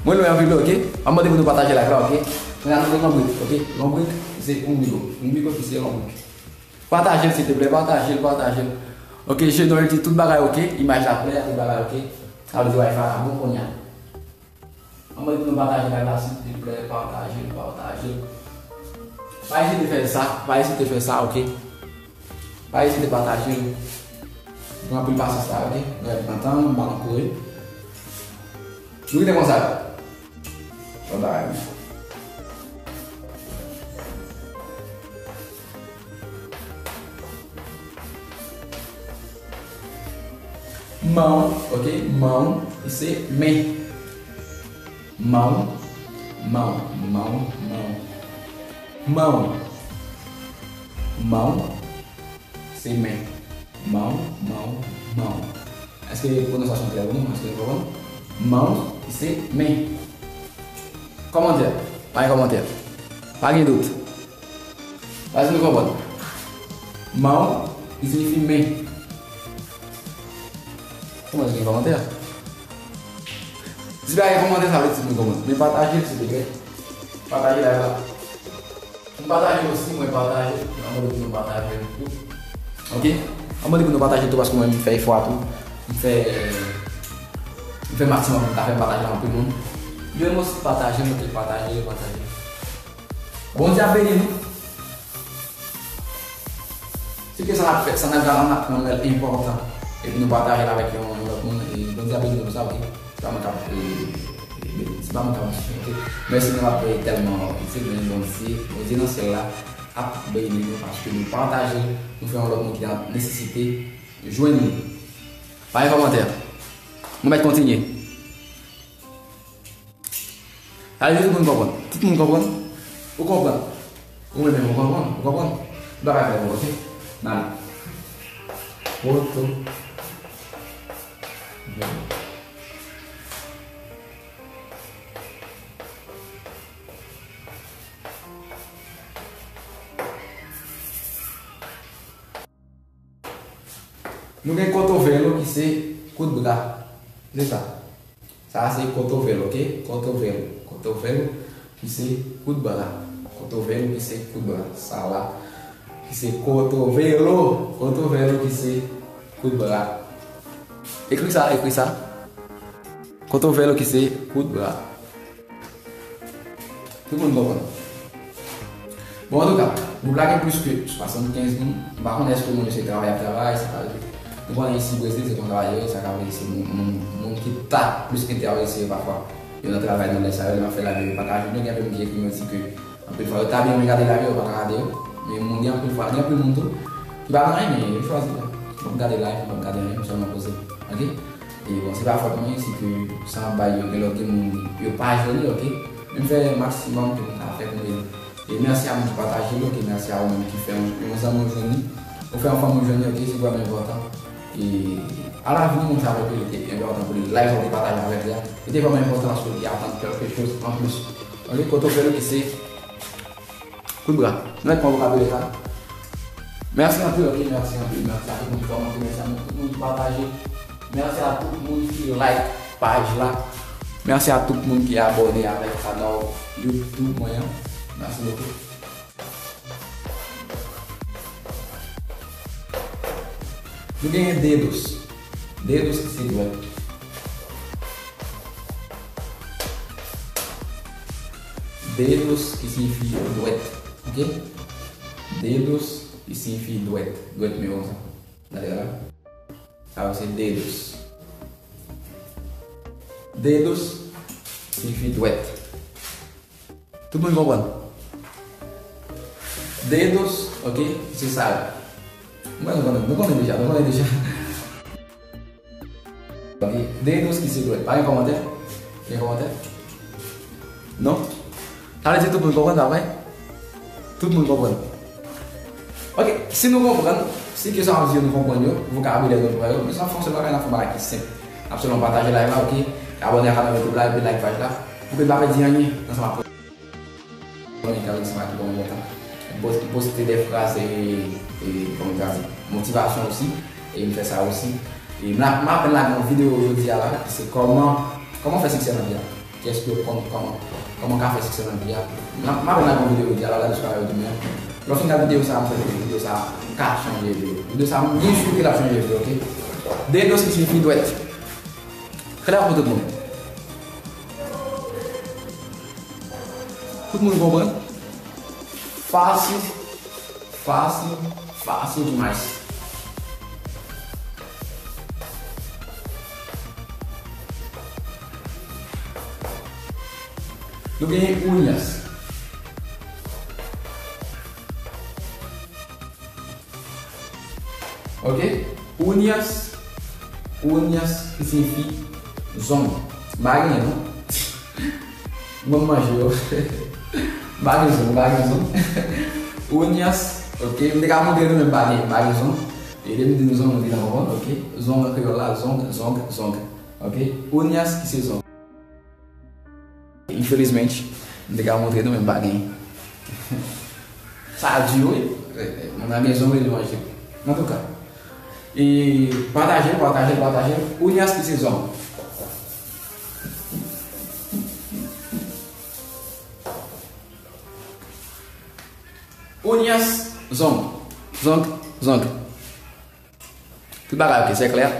Mwen lwen anpil, ok? M ap mande pou nou pataje live la, ok? Kounye a nou nan lonbrit, ok? Lonbrit, se umbigo. Umbigo ki se lonbrit. Pataje l, silteplè, pataje l, pataje l. Ok, Jenor di tout bagay ok, imaj la klè, tout bagay ok. Sa vle di Wi-Fi la bon kounye a. Ann mwen di nou pataje live la silteplè, pataje l, pataje l. Pa ezite fè sa, pa ezite fè sa, ok? Pa ezite pataje l. Pran anpil pasyans la, ok? Nou ret pran tan, m pa nan kouri. Nou rete konsa. Bye bye. Mão, ok? Mão, se men. Mão, mão, mão, mão. Mão. Man w se men. Man w, man w, man w. Èske pwononsyasyon klè pou nou? Èske nou konprann? Man w se men. Kòmantè. Pa gen kòmantè. Pa gen dout. Èske nou konprann? Man w, li siyifi men. Kòman gen kòmantè? Si pa gen kòmantè, sa vle di nou konprann. Men pataje l, silvouplè. Pataje live la. Pou pataje osi, mwen pataje. Mwen mande pou nou pataje tou. Ok? Mwen mande pou nou pataje tou paske mwen, m fè efò a tou. M fè, m fè maksimòm pou m ta fè pataje anpil moun. Yo, mwen osi pataje, mwen te pataje, pataje. Bondye ap beni nou. Se ke sa n ap fè, sa n ap gade, n ap pran lè enpòtan. Epi nou pataje l avèk yon lòt moun. E Bondye ap beni nou pou sa, ok? Se pa mwen k ap, e, e, se pa mwen k ap, ok? Mèsi nou ap, e, tèlman itil, men Bondye, Bondye nan syèl la ap beni nou paske nou pataje, nou fè yon lòt moun ki nan nesesite jwenn li. Pa gen kòmantè. Nou mèt kontinye. Sa vle di tout moun konprann. Tout moun konprann? Ou konprann? Ou menm ou konprann? Ou konprann? Nou pa ka fè pou, ok? N ale. Foto. Nou gen kotovelo ki se kout bra. Se sa. Sa a se kotovelo, ok? Kotovelo. Kotovelo ki se kout bra. Kotovelo ki se kout bra. Sa la ki se kotovelo. Kotovelo ki se kout bra. Ekri sa, ekri sa. Kotovelo ki se kout bra. Tout moun konprann. Bon, antouka, gwoup la gen plis ke swasannkenz moun. M pa konnen èske moun yo se travay y ap travay, se pa vre. Nou konnen isi Brezil, se konsa yo ye, sa ka vle di se moun, moun, moun ki ta plis enterese yo pafwa. Yo nan travay nan lè sa yo, lè m ap fè live yo, yo pa ka jwenn yo, gen anpil moun ki ekri m yo di ke anpil fwa yo ta byen renmen gade live yo, yo pa ka gade yo. Men moun, gen anpil fwa, gen anpil moun tou ki pa nan anyen, men yo chwazi pa. Yo p ap gade live, yo p ap gade anyen, yo sèlman poze. Ok? E bon, se pa fòt mwen, se ke san bay yo, gen lòt gen moun, yo pa jwenn li, ok? Men m fè maksimòm ke m ka fè pou m ede. E mèsi a moun ki pataje l, ok? Mèsi a ou menm ki fè yon, yon zanmi w jwenn li. Ou fè yon fanmi w jwenn li, ok? Se vrèman enpòtan. E alavni, moun sa yo ke li te enpòtan pou li. Live ou te pataje avèk li a, li te vrèman enpòtan paske li aprann kèlke choz anplis. Ok? Kotovelo ki se Kout bra. Nou mèt pran vokabilè sa. Mèsi anpil, ok, mèsi anpil. Mèsi a tout moun ki kòmante, mèsi a tout moun ki pataje. Mèsi a tout moun ki like paj la. Mèsi a tout moun ki abòne avèk kanal YouTube mwen an. Mèsi bokou. Nou genyen dedos. Dedos ki se dwèt. Dedos ki siyifi dwèt. Ok? Dedos ki siyifi dwèt. Dwèt men w sa. Gade la. Sa yo se dedos. Dedos siyifi dwèt. Tout moun konprann? Dedos, ok, se sa yo. Mwen, nou konnen, nou konnen deja, nou konnen deja. Ok, dedos ki se dwèt. Pa gen kòmantè? Gen kòmantè? Non? Sa vle di tout moun konprann sa vre? Tout moun konprann. Ok, si nou konprann, si ke sa vle di nou konprann yo, vokabilè nou pran yo, men sa fòse bagay la fè bagay ki senp. N ap sèlman pataje live la, ok? Abòne ak kanal YouTube la, epi like paj la. Pou ke n pa pèdi anyen ansanm ak Mwen ka rekonèt sa ki bon lontan. Post- Poste de fraz e, e, kòman yo ka di, motivasyon osi. E m fè sa osi. E m la, m apèn lage yon videyo jodi a la, ki se kòman, kòman fè siksè nan vi a. Kiyès ki konn kòman, kòman ka fè siksè nan vi a. M la, m apèn lage yon videyo jodi a la, lè m sou kanal YouTube mwen. Lè w fin gade videyo sa a, m fè videyo sa a, m ka chanje vi w. Videyo sa a, m byen si ke l ap chanje vi w, ok? Dedos ki siyifi dwèt. Klè pou tout moun. Tout moun konprann? Fasil, fasil, fasil demais. Nou genyen unhas. Ok? Unhas, unhas ki siyifi zong. M pa genyen non. Mwen manje yo. M pa gen zong, m pa gen zong. Unhas Ok, m te ka montre nou, men m pa gen, m pa gen zong. E depi m di nou zong, nou gentan konprann, ok? Zong an kreyòl la, zong, zong, zong. Ok? Uñas ki se zong. Infelizmente, m te ka montre nou, men m pa gen. Sa di wi. Eh, eh, moun nan gen zong, li manje. Antouka, e pataje, pataje, pataje. Uñas ki se zong. Uñas, zong, zong, zong. Tout bagay ok, c'est clair.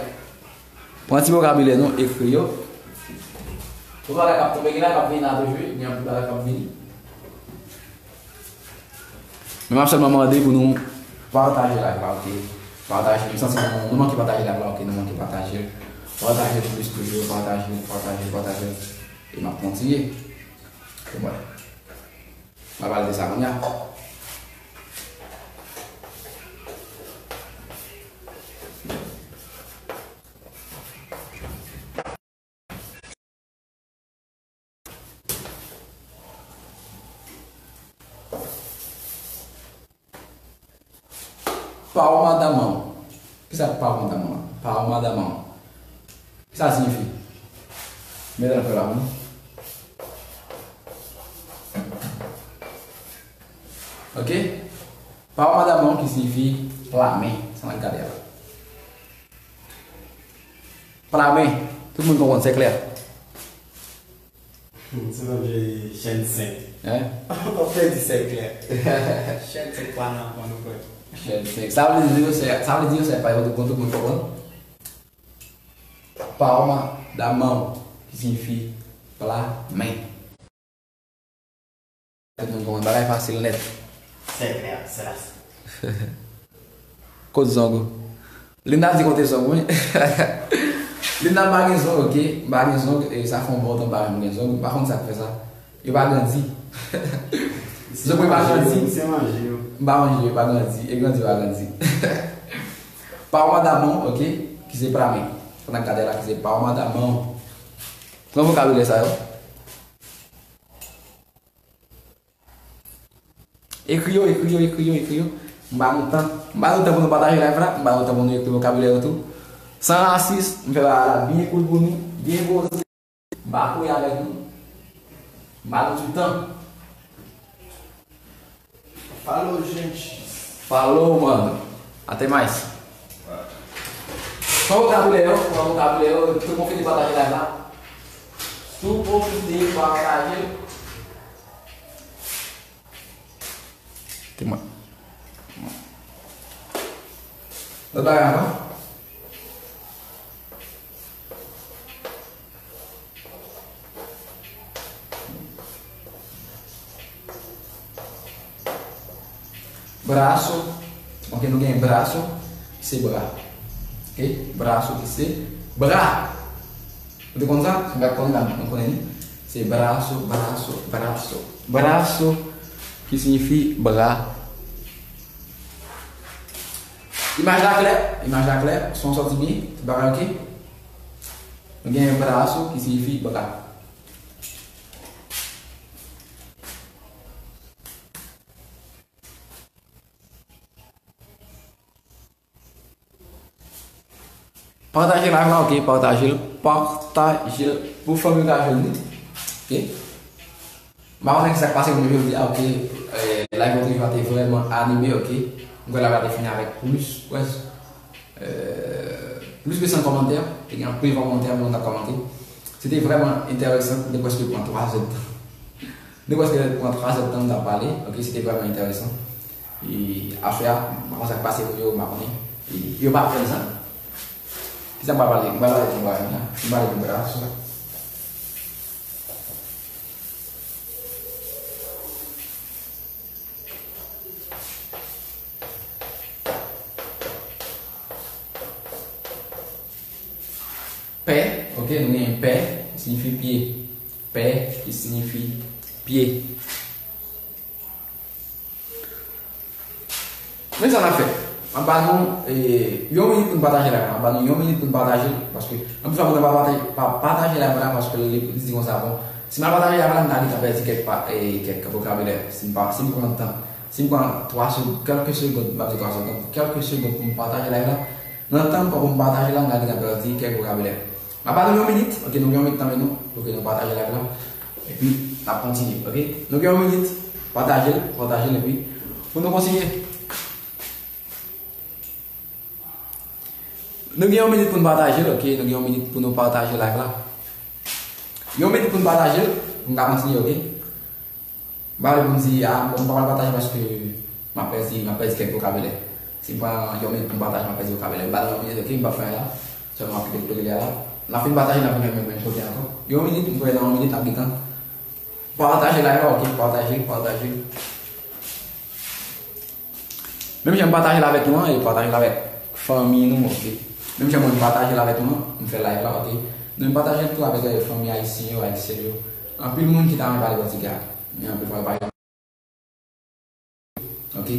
Pran ti vokabilè nou, ekri yo. Tout bagay k ap tonbe, gen la k ap vini la toujou, gen anpil bagay k ap vini. Men m ap sèlman mande pou nou pataje live la, ok? Pataje, m santi nou, nou manke pataje live la, ok? Nou manke pataje. Pataje plis toujou, pataje, pataje, pataje. E m ap kontinye. Bon, m ap pale de sa kounye a. Palma da mão. Kisa palma da mão? Palma da mão. Kisa siyifi? Mete nan fè la pou nou. Ok? Palma da mão ki siyifi pla men. Sa n ap gade a la. Pla men. Tout moun konprann, c'est clair. Se nan je chèn senk. Hein? Ou fè di c'est clair. Chèn senk pa nan pran nou frè. Chèn senk. Sa vle di yo se, sa vle di yo se pa yo tout moun konprann. Palma da mão, ki siyifi pla men. Tout moun konprann bagay fasil nèt. C'est clair, c'est la. Kot zong ou? Linda di kote zong ou, wi. Linda m pa gen zong, ok? M pa gen zong, e sa fè yon bon tan m pa janm gen zong. M pa konn sa k fè sa. Yo pa grandi. Zong mwen pa grandi. Se manje yo. M pa manje, yo pa grandi. E grandi, yo pa grandi. Palma da mão, ok? Ki se pla men. Sa n ap gade la, ki se palma da mão. Pran vokabilè sa yo. Ekri yo, ekri yo, ekri yo, ekri yo. M ba nou tan. M ba nou tan pou nou pataje live la. M ba nou tan pou nou ekri vokabilè yo tou. San rasis, m fè bagay la byen cool pou nou, byen poze. M pa kouri avèk nou. M ba nou ti tan. Follow, gente. Follow, mano. Até mais. Pran vokabilè yo, pran vokabilè yo, tou pwofite pataje live la. Tou pwofite pataje. Te mwen. Lòt bagay ankò? Braço. Ok, nou gen braço, ki se bra. Ok? Braço, ki se bra. Ou te konn sa? Se bagay konnen la, nou konnen li. Se braço, braço, braço. Braço, ki siyifi bra. Imaj la klè, imaj la klè, son sòti byen, tout bagay ok. Nou gen braço, ki siyifi bra. Pataje live la, ok, pataje l, pataje l pou fanmi w ka jwenn li. Ok. M pa konnen kisa k pase pou nou jodi a, ok. Eh, live la toujou te vrèman anime, ok. M kwè live la te fini avèk plis, prèske, eh, plis ke san kòmantè. Te gen anpil kòmantè, moun t ap kòmante. Se te vrèman enteresan, m te prèske pran twa zè tan. Nou prèske pran twa zè tan n ap pale, ok, se te vrèman enteresan. E aswè a, m pa konn sa k pase pou yo, m pa konnen. E yo pa konn sa. Kisa m pral pale? M pral pale de bagay la. M pale de bagay la. Pè, ok, nou gen pè, ki siyifi pye. Pè, ki siyifi pye. Men sa n ap fè. M ap ba nou, eh, yon minit pou n pataje live la. M ap ba nou yon minit pou n pataje, paske anpil fwa moun nan pa pataje, pa pataje live la, paske li, li di konsa, bon, si m al pataje live la, m ta gentan pèdi kèk pa, eh, kèk vokabilè. Si m pa, si m pran tan Si m pran twa segonn, kèlke segonn, m ap di twa segonn, kèlke segonn pou m pataje live la, nan tan m pran pou m pataje la, m gentan pèdi kèk vokabilè. M ap ba nou yon minit, ok, nou gen yon minit nan men nou, pou ke nou pataje live la, epi n ap kontinye, ok? Nou gen yon minit, pataje l, pataje l, epi pou nou kontinye. Nou gen yon minit pou n pataje l, ok? Nou gen yon minit pou nou pataje live la. Yon minit pou n pataje l, pou n ka kontinye, ok? M pa vle pou m di, a, bon, m pa pral pataje paske m ap pèdi, m ap pèdi kèk vokabilè. Si m pran yon minit pou m pataje, m ap pèdi vokabilè. M ba nou yon minit, ok? M p ap fè anyen la. Sèlman m ap kite l kote l ye a la. L ap fin pataje, l ap vin menm, menm kote ankò. Yon minit, m kwè nan yon minit, l ap gentan pataje live la, ok? Pataje, pataje. Menm jan m pataje l avèk nou an, e pataje l avèk fanmi nou, ok? Menm jan mwen m pataje l avèk nou an, m fè live la, ok? Nou menm pataje l tou avèk, eh, fanmi ayisyen yo, ayisyèn yo. Anpil moun ki ta renmen pale pòtigè a. Men anpil fwa yo pa Ok?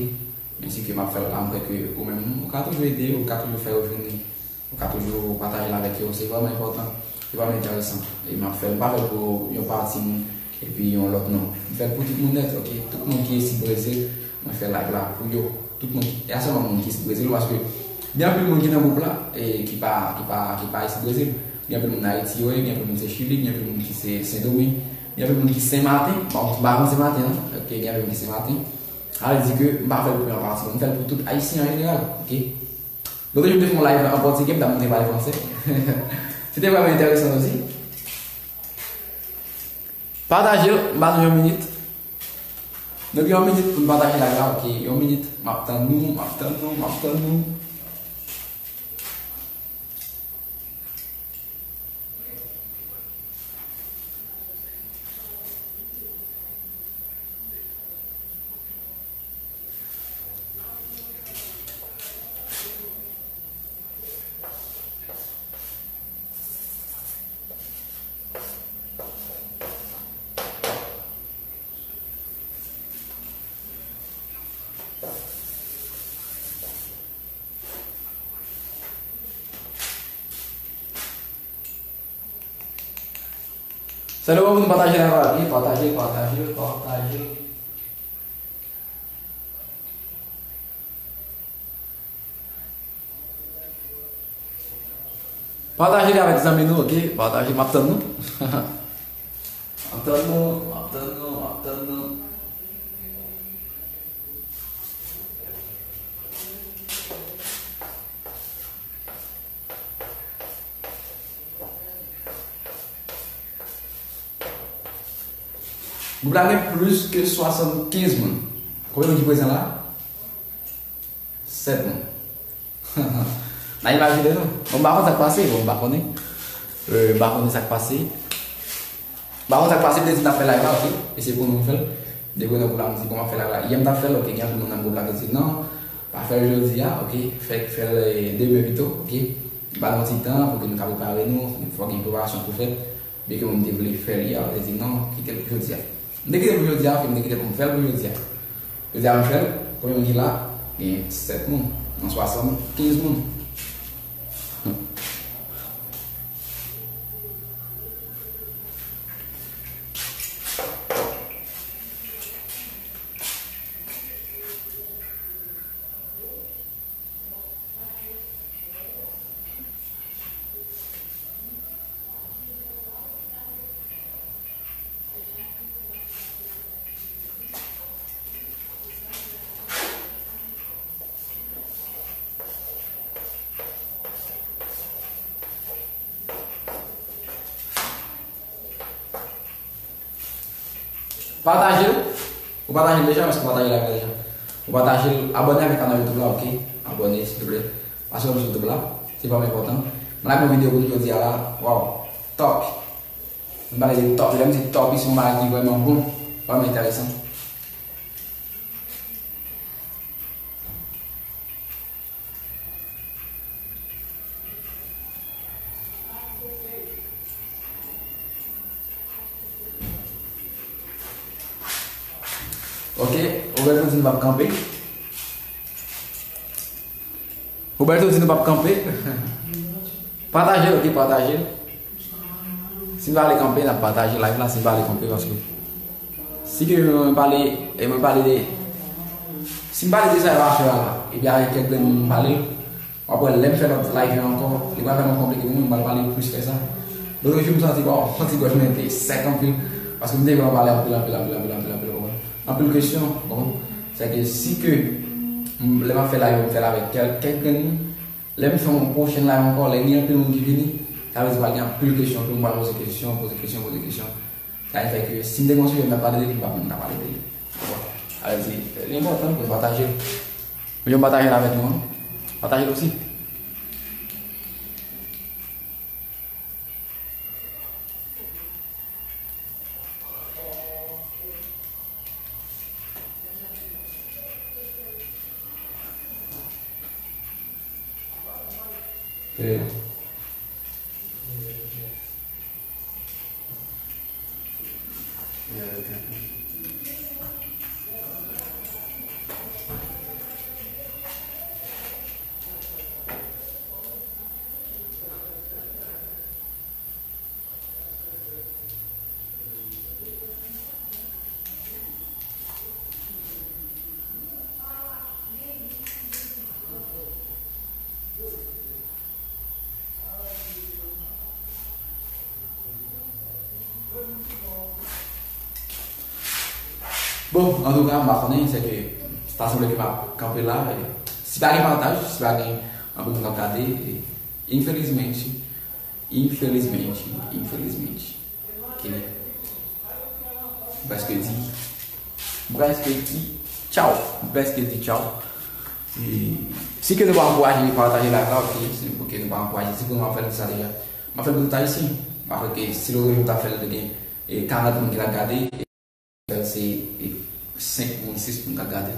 Men si ke m ap fè l la, m kwè ke ou menm, ou ka toujou ede yo, ou ka toujou fè yo jwenn li, ou ka toujou pataje l avèk yo. Se vrèman enpòtan, se vrèman enteresan. E m ap fè l, m pa fè l pou yon pati moun, epi yon lòt non. M fè l pou tout moun nèt, ok? Tout moun ki isit Brezil, mwen fè live la pou yo. Tout moun ki, e pa sèlman moun ki isit Brezil, paske gen anpil moun ki nan gwoup la, e ki pa, ki pa, ki pa isit Brezil. Gen anpil moun Ayiti yo ye, gen anpil moun se Chili, gen anpil moun ki se Sendomeng, gen anpil moun ki Senmaten. Bon, m pa konn Senmaten, non. Ok, gen anpil moun ki Senmaten. Sa vle di ke m pa fè l pou yon pati, m fè l pou tout Ayisyen an jeneral, ok? Lòt jou m te fè yon live an pòtigè, m t ap montre pale fransè. Se te vrèman enteresan osi. Pataje l, m ba nou yon minit. Nou gen yon minit pou n pataje live la, ok? Yon minit, m ap tann nou, m ap tann nou, m ap tann nou. Sa le moman pou nou pataje live la, ok? Pataje, pataje, pataje. Pataje li avèk zanmi nou, ok? Pataje, m ap tann nou. M ap tann nou, m ap tann nou, m ap tann nou. Gwoup la gen plis ke swasannkenz moun. Konbyen moun ki prezan la? Sèt moun. N a imajine nou. Bon, m pa konn sa k pase, bon, m pa konnen. Euh, m pa konnen sa k pase. M pa konn sa k pase, m te di n ap fè live la, ok? E se pou nou m fè l. Depi nan gwoup la, m di, bon, m ap fè live la. Yè m t ap fè l, ok, gen anpil moun nan gwoup la ki di, non, pa fè l jodi a, ok? Fè, fè l, eh, demen pito, ok? Ba nou yon ti tan pou ke nou ka prepare nou, fò gen preparasyon pou fèt. Byenke mwen m te vle fè l yè, m te di non, kite l pou jodi a. M te kite l pou jodi a, ok, m te kite l pou m fè l pou jodi a. Jodi a m fè l, konbyen moun ki la? Gen sèt moun, nan swasannkenz moun. Pataje l. Ou pataje l deja, èske ou pataje live la deja? Ou pataje l, abòne avèk kanal YouTube la, ok? Abòne, silvouplè. Pase w sou YouTube la. Se vrèman enpòtan. Mwen lage yon videyo pou nou jodi a la. Waw. Top. Nou pale de top. Lè m di top, se yon bagay ki vrèman bon. Vrèman enteresan. Ok, Roberto di nou p ap kanpe. Roberto di nou p ap kanpe. Pataje l, ok, pataje l. Si n pa vle kanpe, n ap pataje live la, si n pa vle kanpe, paske si ke mwen pale, e mwen pale de Si m pale de sa yo ap fè a la, epi avèk kèk grenn moun m pale, w ap wè lè m fè lòt live yo ankò, li pral vrèman konplike pou mwen, m pral pale plis ke sa. Lòt jou m santi, bon, m santi gòj mwen te sèk anpil, paske m te vrèman pale anpil, anpil, anpil, anpil, anpil, anpil, anpil, anpil kesyon, bon, se ke si ke m, lè m ap fè live yo, m fè l avèk kèk, kèk grenn moun, lè m fè yon pwochèn live ankò, lè gen anpil moun ki vini, sa vle di pral gen anpil kesyon, tout moun pral poze kesyon, poze kesyon, poze kesyon. Sa vin fè ke si m te gen yon sijè m t ap pale de li, m p ap menm ka pale de li. Sa vle di, li enpòtan pou n pataje l. Jan m pataje l avèk nou an, pataje l osi. Bon, antouka, m pa konnen, se ke ta sanble ke m ap kanpe la, e si pa gen pataj, si pa gen anpil moun k ap gade, e infelizmente, infelizmente, infelizmente, ke m prèske di, m prèske di tchaw, m prèske di tchaw. E si ke nou pa ankouraje pataje live la, ok, si ke nou pa ankouraje, si ke nou ap fè l sa deja, m ap fè l pou tout Ayisyen. M ap fè ke si lòt jou m ta fè l, te gen e karant moun ki t ap gade, e se e senk moun, sis moun k ap gade.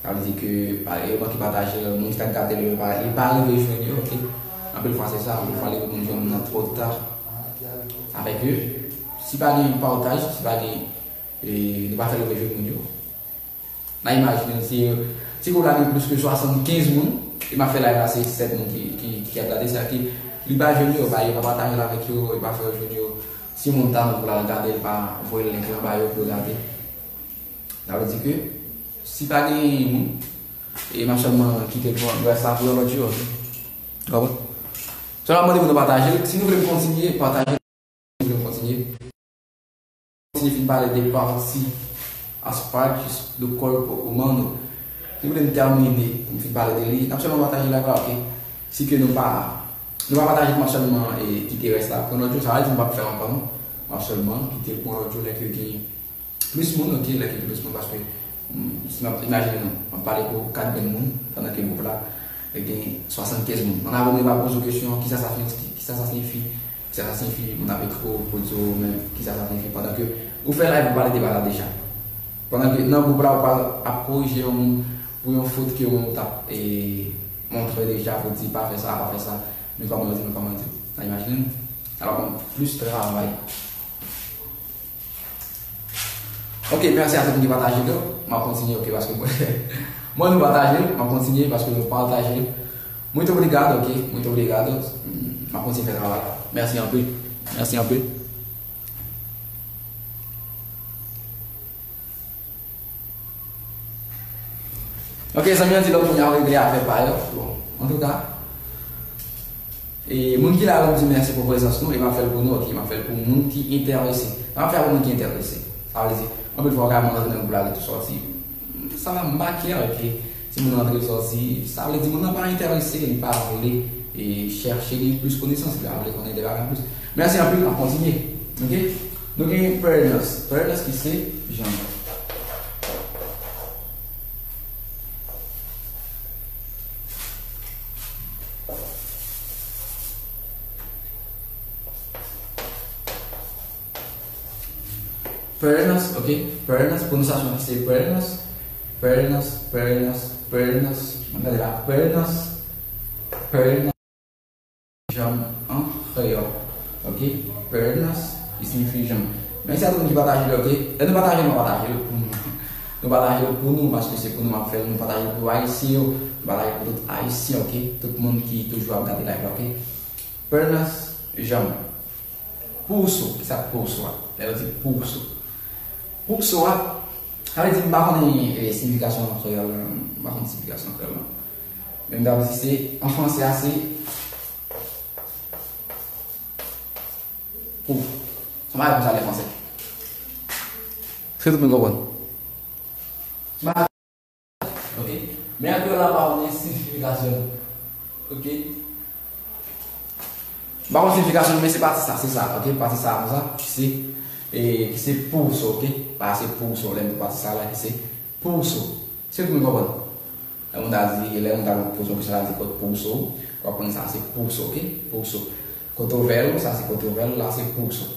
Sa vle di ke pa, e manke pataje l, moun ki t ap gade l, yo pa, li pa rive jwenn yo, ok. Anpil fwa se sa, anpil fwa li moun jwenn nan twò ta. Sa fè ke si pa gen pataj, si pa gen, e, nou pa fè rive jwenn moun yo. N a imajine si, si gwoup la gen plis ke swasannkenz moun, e m ap fè live la se sèt moun ki, ki, ki ap gade, sa ki li pa jwenn yo, ba yo pa pataje l avèk yo, yo pa fè yo jwenn yo. Si moun ta nan gwoup la gade, li pa voye link lan ba yo pou yo gade. Sa vle di ke si pa gen moun, e m ap sèlman kite l pou rès la pou yon lòt jou, ok? Ou konprann? Sèlman mande pou nou pataje l. Si nou vle m kontinye, pataje l. Si nou vle m kontinye. Kontinye fin pale de parti, as partes do corpo humano. Si nou vle m tèmine pou m fin pale de li, n ap sèlman pataje live la, ok? Si ke nou pa, nou pa pataje, m ap sèlman, e, kite rès la pou yon lòt jou. Sa vle di m p ap fè l ankò, non. M ap sèlman kite l pou yon lòt jou, lè ke gen plis moun, ok, lè ke gen plis moun, paske, mm, si m ap imajine nou, m ap pale pou kat grenn moun, pandan ke gwoup la, e, gen swasannkenz moun. Pandan ke moun yo pa poze w kesyon, kisa sa siyifi, kisa sa siyifi, kisa sa siyifi, moun ap ekri w, poze w, men kisa sa siyifi, pandan ke ou fè live, ou pale de bagay la deja. Pandan ke nan gwoup la, ou pral ap korije yon moun pou yon fot ke yon moun t ap, e, montre deja, pou di, pa fè sa, pa fè sa, men kòman yo di, men kòman yo di. Sa imajine nou. Sa va ban m plis travay. Ok, mèsi a tout moun ki pataje l yo. M ap kontinye, ok, paske mwen, mwen nou pataje l, m ap kontinye paske nou pataje l. Muito obrigado, ok? Muito obrigado. M ap kontinye fè travay la. Mèsi anpil. Mèsi anpil. Ok, zanmi an di lòt moun y ap regle afè pa yo. Bon, antouka, e moun ki la yo, m di mèsi pou prezans nou, e m ap fè l pou nou, ok, m ap fè l pou moun ki enterese. M ap fè l pou moun ki enterese. Sa vle di, anpil fwa, ou ka rantre nan gwoup la, ret ou sòti. Sa va make, ok. Si moun rantre sòti, sa vle di moun nan pa enterese, li pa vle, e, chèche gen plis konesans, li pa vle konnen de bagay plis. Mèsi anpil, n ap kontinye. Ok? Nou gen pernas. Pernas ki se janm. Pernas, ok? Pernas, pwononsasyon ki se pernas. Pernas, pernas, pernas. Ann gade la. Pernas, pernas. Janm an kreyòl. Ok? Pernas, ki siyifi janm. Mèsi a tout moun ki pataje l, ok? Lè nou pataje l, nou pataje l pou nou. Nou pataje l pou nou, paske se pou nou m ap fè l. Nou pataje l pou Ayisyen yo. Nou pataje l pou tout Ayisyen, ok? Tout moun ki toujou ap gade live la, ok? Pernas, janm. Pulso, kisa k pulso a? Lè yo di pulso. Pulso a, Sa vle di, m pa konnen, eh, siyifikasyon an kreyòl la, m pa konn siyifikasyon an kreyòl la. Men m ta di se, an fransè a, se pou. Se yon bagay konsa, lè fransè. Èske tout moun konprann? Ok. Men an kreyòl la, m pa konnen siyifikasyon. Ok. M pa konn siyifikasyon, men se pati sa, se sa, ok? Pati sa, konsa, ki se, e, ki se pour ça, ok? Pa se pour ça, lè m di pati sa la, ki se pour ça. Èske tout moun konprann? Lè moun ta di, lè moun ta poze yon kesyon, ta di kot pour ça, w ap konn sa, se pour ça, ok? Pour ça. Kote w vèl, sa se kote w vèl, la se pour ça.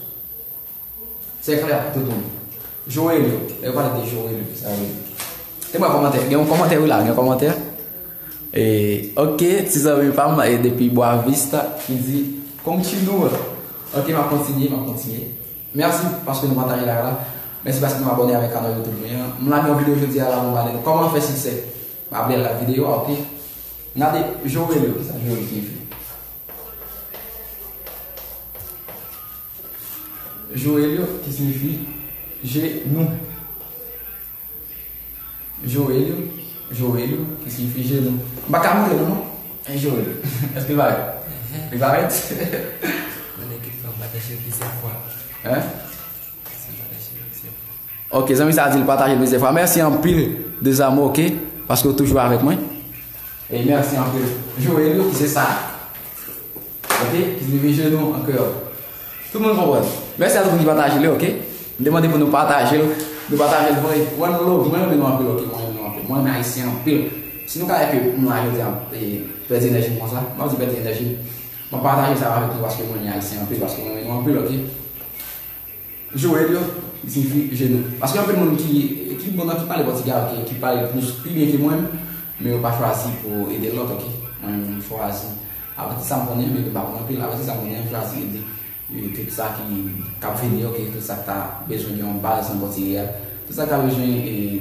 Se klè pou tout moun. Joelio, lè yo pale de Joelio, sa vle di. Te mwen kòmantè, gen yon kòmantè wi la, gen yon kòmantè. E, ok, ti zanmi pa m, e depi Boa Vista, ki di, kontinua. Ok, m ap kontinye, m ap kontinye. Mèsi paske nou pataje live la. Mèsi paske nou abòne avèk kanal YouTube mwen an. M lage yon videyo jodi a la pou m pale de kòman fè siksè. M ap lè la videyo a, ok. N gade Joelio, kisa Joelio siyifi? Joelio, ki siyifi jenou. Joelio, Joelio, ki siyifi jenou. M pa ka montre nou, non? En Joelio. Èske l parèt? Li parèt? Konnen ki fè m pataje l plizyè fwa. Hein? Fè m pataje l plizyè fwa. Ok, zanmi sa a di l pataje l plizyè fwa. Mèsi anpil, Dezamo, ok? Paske w toujou avèk mwen. E mèsi anpil. Joelio, ki se sa. Ok? Ki siyifi jenou an kreyòl. Tout moun konprann. Mèsi a tout moun ki pataje l, ok? M te mande pou nou pataje l. Nou pataje l vre. One love. Mwen renmen nou anpil, ok? Mwen renmen nou anpil. Mwen renmen Ayisyen anpil. Si nou ka wè ke m la jodi a, e, pèdi enèji m konsa, m ap di pèdi enèji m. Mwen pataje sa avèk nou paske mwen renmen Ayisyen anpil, paske mwen renmen nou anpil, ok? Joelio, li siyifi jenou. Paske anpil moun ki, ki bon nan, ki pale pòtigè, ok, ki pale plis, pi byen ke mwen, men yo pa chwazi pou ede lòt, ok. Mwen, m chwazi. Apati sa m konnen, men m pa konn anpil, apati sa m konnen, m chwazi ede, e, tout sa ki, k ap vini, ok, tout sa k ta bezwen gen yon baz nan pòtigè a. Tout sa k ta bezwen, e,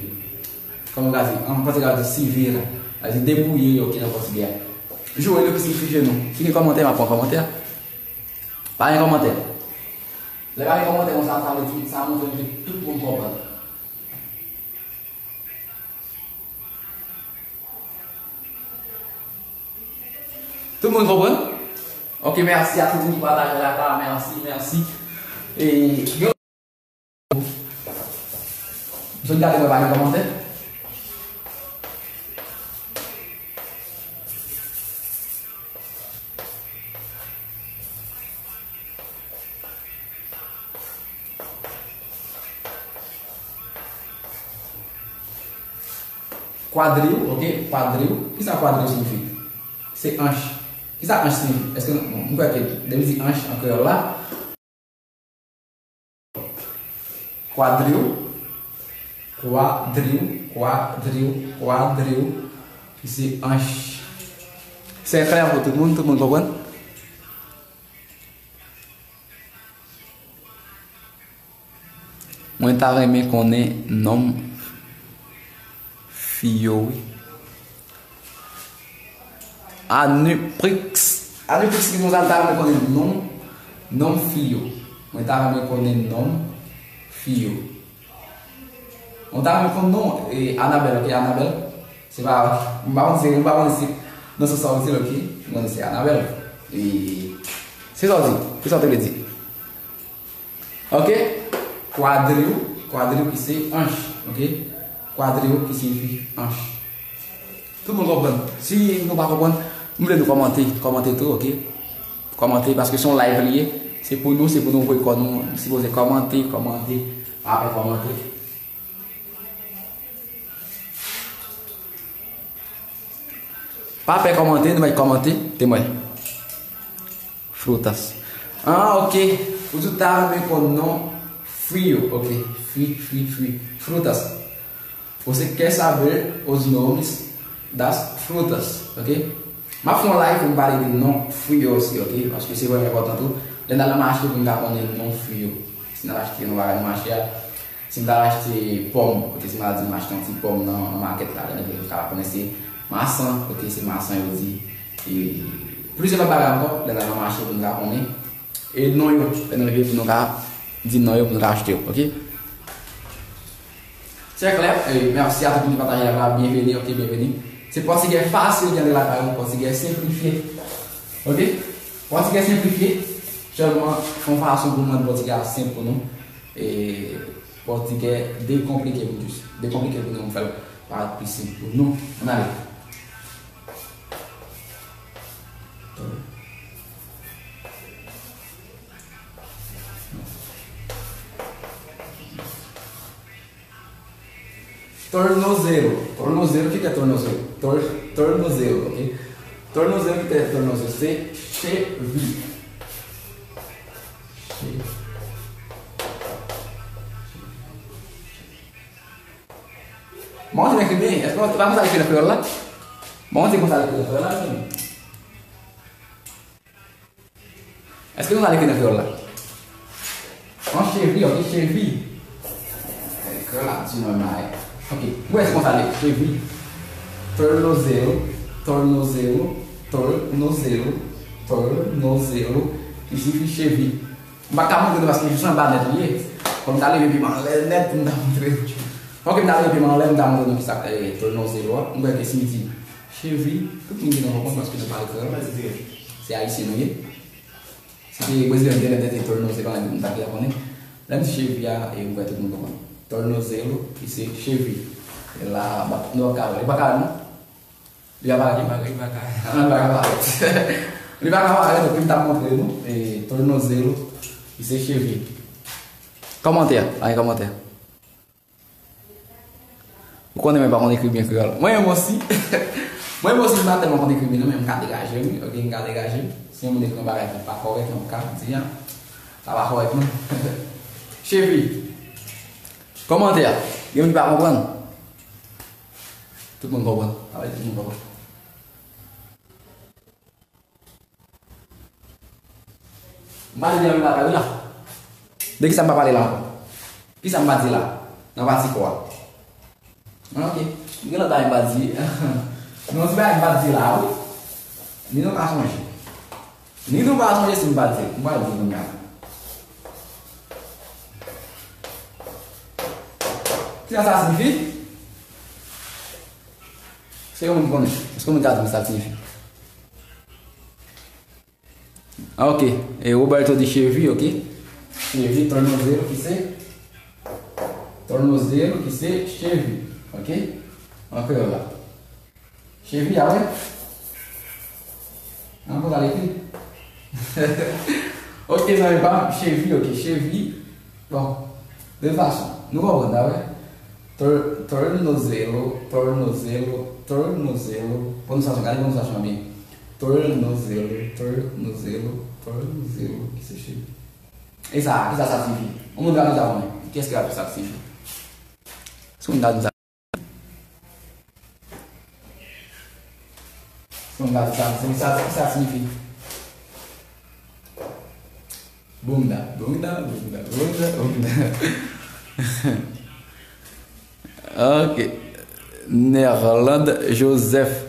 kòman yo ka di, an pòtigè yo di sivil, sa vle di debouye, ok, nan pòtigè a. Joelio, ki siyifi jenou. Si gen kòmantè, m ap pran kòmantè. Pa gen kòmantè. Lè pa gen kòmantè konsa, sa vle di, sa montre ke tout moun konprann. Tout moun konprann? Ok, mèsi a tout moun ki pataje live la, mèsi, mèsi. E, yo, m sot gade mwen pa gen kòmantè. Kwadriw, ok, kwadriw. Kisa kwadriw siyifi? Se anch. Kisa anch siyifi? Èske nou, bon, m kwè ke depi di anch an kreyòl la, kwadriw, kwadriw, kwadriw, kwadriw, ki se anch. Se klè pou tout moun, tout moun konprann? Mwen ta renmen konnen non fi yo, wi. Anuprix. Anuprix ki konsa, l ta renmen konnen non, non fi yo. Mwen ta renmen konnen non fi yo. Mwen ta renmen konnen non, e, Anabel, ok, Anabel. Se pa, m pa konn si, m pa konn si nan sans sa w di l, ok. M konnen se Anabel. E, se sa w di, se sa w te vle di. Ok? Kwadriw, kwadriw ki se anch, ok? Kwadriw ki siyifi anch. Tout moun konprann. Si nou pa konprann, m vle nou kòmante, kòmante tou, ok? Kòmante, paske se yon live li ye. Se pou nou, se pou nou voye kò nou, nou sipoze kòmante, kòmante, pa pè kòmante. Pa pè kòmante, nou mèt kòmante, temwen. Frutas. Ah, ok. Ou di w ta renmen konn non fwi yo. Ok. Fwi, fwi, fwi. Frutas. Você quer saber os nomes das frutas, ok? M ap fè yon live pou m pale de non fwi yo osi, ok? Paske se vrèman enpòtan tou. Lè n al nan mache pou n ka konnen non fwi yo. Si n al achte yon bagay nan mache a, si m ta al achte pòm, ok, si m ta di m achte yon ti pòm nan, nan makèt la, lè nou vin ka konnen se masan, ok, se masan yo di. E plizyè lòt bagay ankò, lè n al nan mache pou n ka konnen. E non yo, lè nou rive pou nou ka di non yo, pou nou ka achte yo, ok? Trè klè, e mèsi a tout moun ki pataje live la, byenveni, ok, byenveni. Se pòtigè fasil ki antre lakay ou, pòtigè senplifye. Ok? Pòtigè senplifye, sèlman yon fason pou nou rann pòtigè a senp pou nou. E pòtigè dekonplike pou jis. Dekonplike pou nou, fè l parèt pi senp pou nou. Ann ale. Tornozelo. Tornozelo, o que que é tornozelo? Tor, tornozelo, ok? Tornozelo, o que que é tornozelo? Se chevi. Chevi. Mwen, se ekri byen. Èske w pa konn sa l ekri nan kreyòl la? Mwen, se konsa l ekri nan kreyòl la, men. Èske nou pral ekri nan kreyòl la? An chevi, ok, chevi. Kreyòl la di nòmal. Ok, mwen se konsa li, chevi. Tornozelo, tornozelo, tornozelo, tornozelo, ki siyifi chevi. M pa ka montre nou paske jis anba nèt li ye. Fò m ta leve pye m anlè nèt pou m ta montre nou. Fòk m ta leve pye m anlè pou m ta montre nou kisa k, eh, tornozelo a. M kwè ke si m di chevi, tout moun gen nan konprann paske nou pale kreyòl. Se ayisyen nou ye. Si te brezilyen te mete tornozelo anlè, m ta gentan konnen. Lè m di chevi a, e m kwè tout moun konprann. Tornozelo, ki se chevi. E la, ba, nou pa ka wè. Li pa ka wè, non? Li pa ka wè. Li pa ka, li pa ka. Ah, li pa ka parèt. Li pa ka parèt, donk, m t ap montre nou. E tornozelo, ki se chevi. Kòmantè, pa gen kòmantè. Ou konnen mwen pa konn ekri byen kreyòl. Mwen menm osi. Mwen menm osi, m pa tèlman konn ekri byen, non, men m ka degaje m, wi. Ok, m ka degaje m. Si yon moun ekri yon bagay ki pa kòrèk, non, m ka di, a, sa pa kòrèk, non. Chevi. Kòmantè. Gen moun ki pa konprann? Tout moun konprann. Sa vle di tout moun konprann. M pale de yon bagay la. De kisa m pa pale la ankò? Kisa m pa di la? Nan pati kò a. Ah, ok. Gen lòt bagay m pa di. Non, se bagay m pa di la, wi. Ni nou pa sonje. Ni nou pa sonje si m pa di. M pral di kounye a. Kisa sa siyifi? Se yon moun ki konnen. Èske yon moun ka di m sa siyifi? Ah, ok. E Roberto di chevi, ok. Chevi, tornozelo, ki se? Tornozelo, ki se chevi. Ok? An kreyòl la. Chevi a, wi. An konsa l ekri. Ok, zanmi pa m, chevi, ok. Chevi. Bon. De tout fason, nou konprann, ta wè. Tor, tornozelo, tornozelo, tornozelo. Pwononsasyon, gade pwononsasyon an byen. Tornozelo, tornozelo, tornozelo. Ki se chevi. E sa, kisa sa siyifi? Yon moun ka di sa pou mwen. Kiyès ki ka di sa siyifi? Si moun ka di sa. Si moun ka di sa, se sa, sa siyifi. Bunda, bunda, bunda, bunda, bunda. Ok. Nerland Joseph.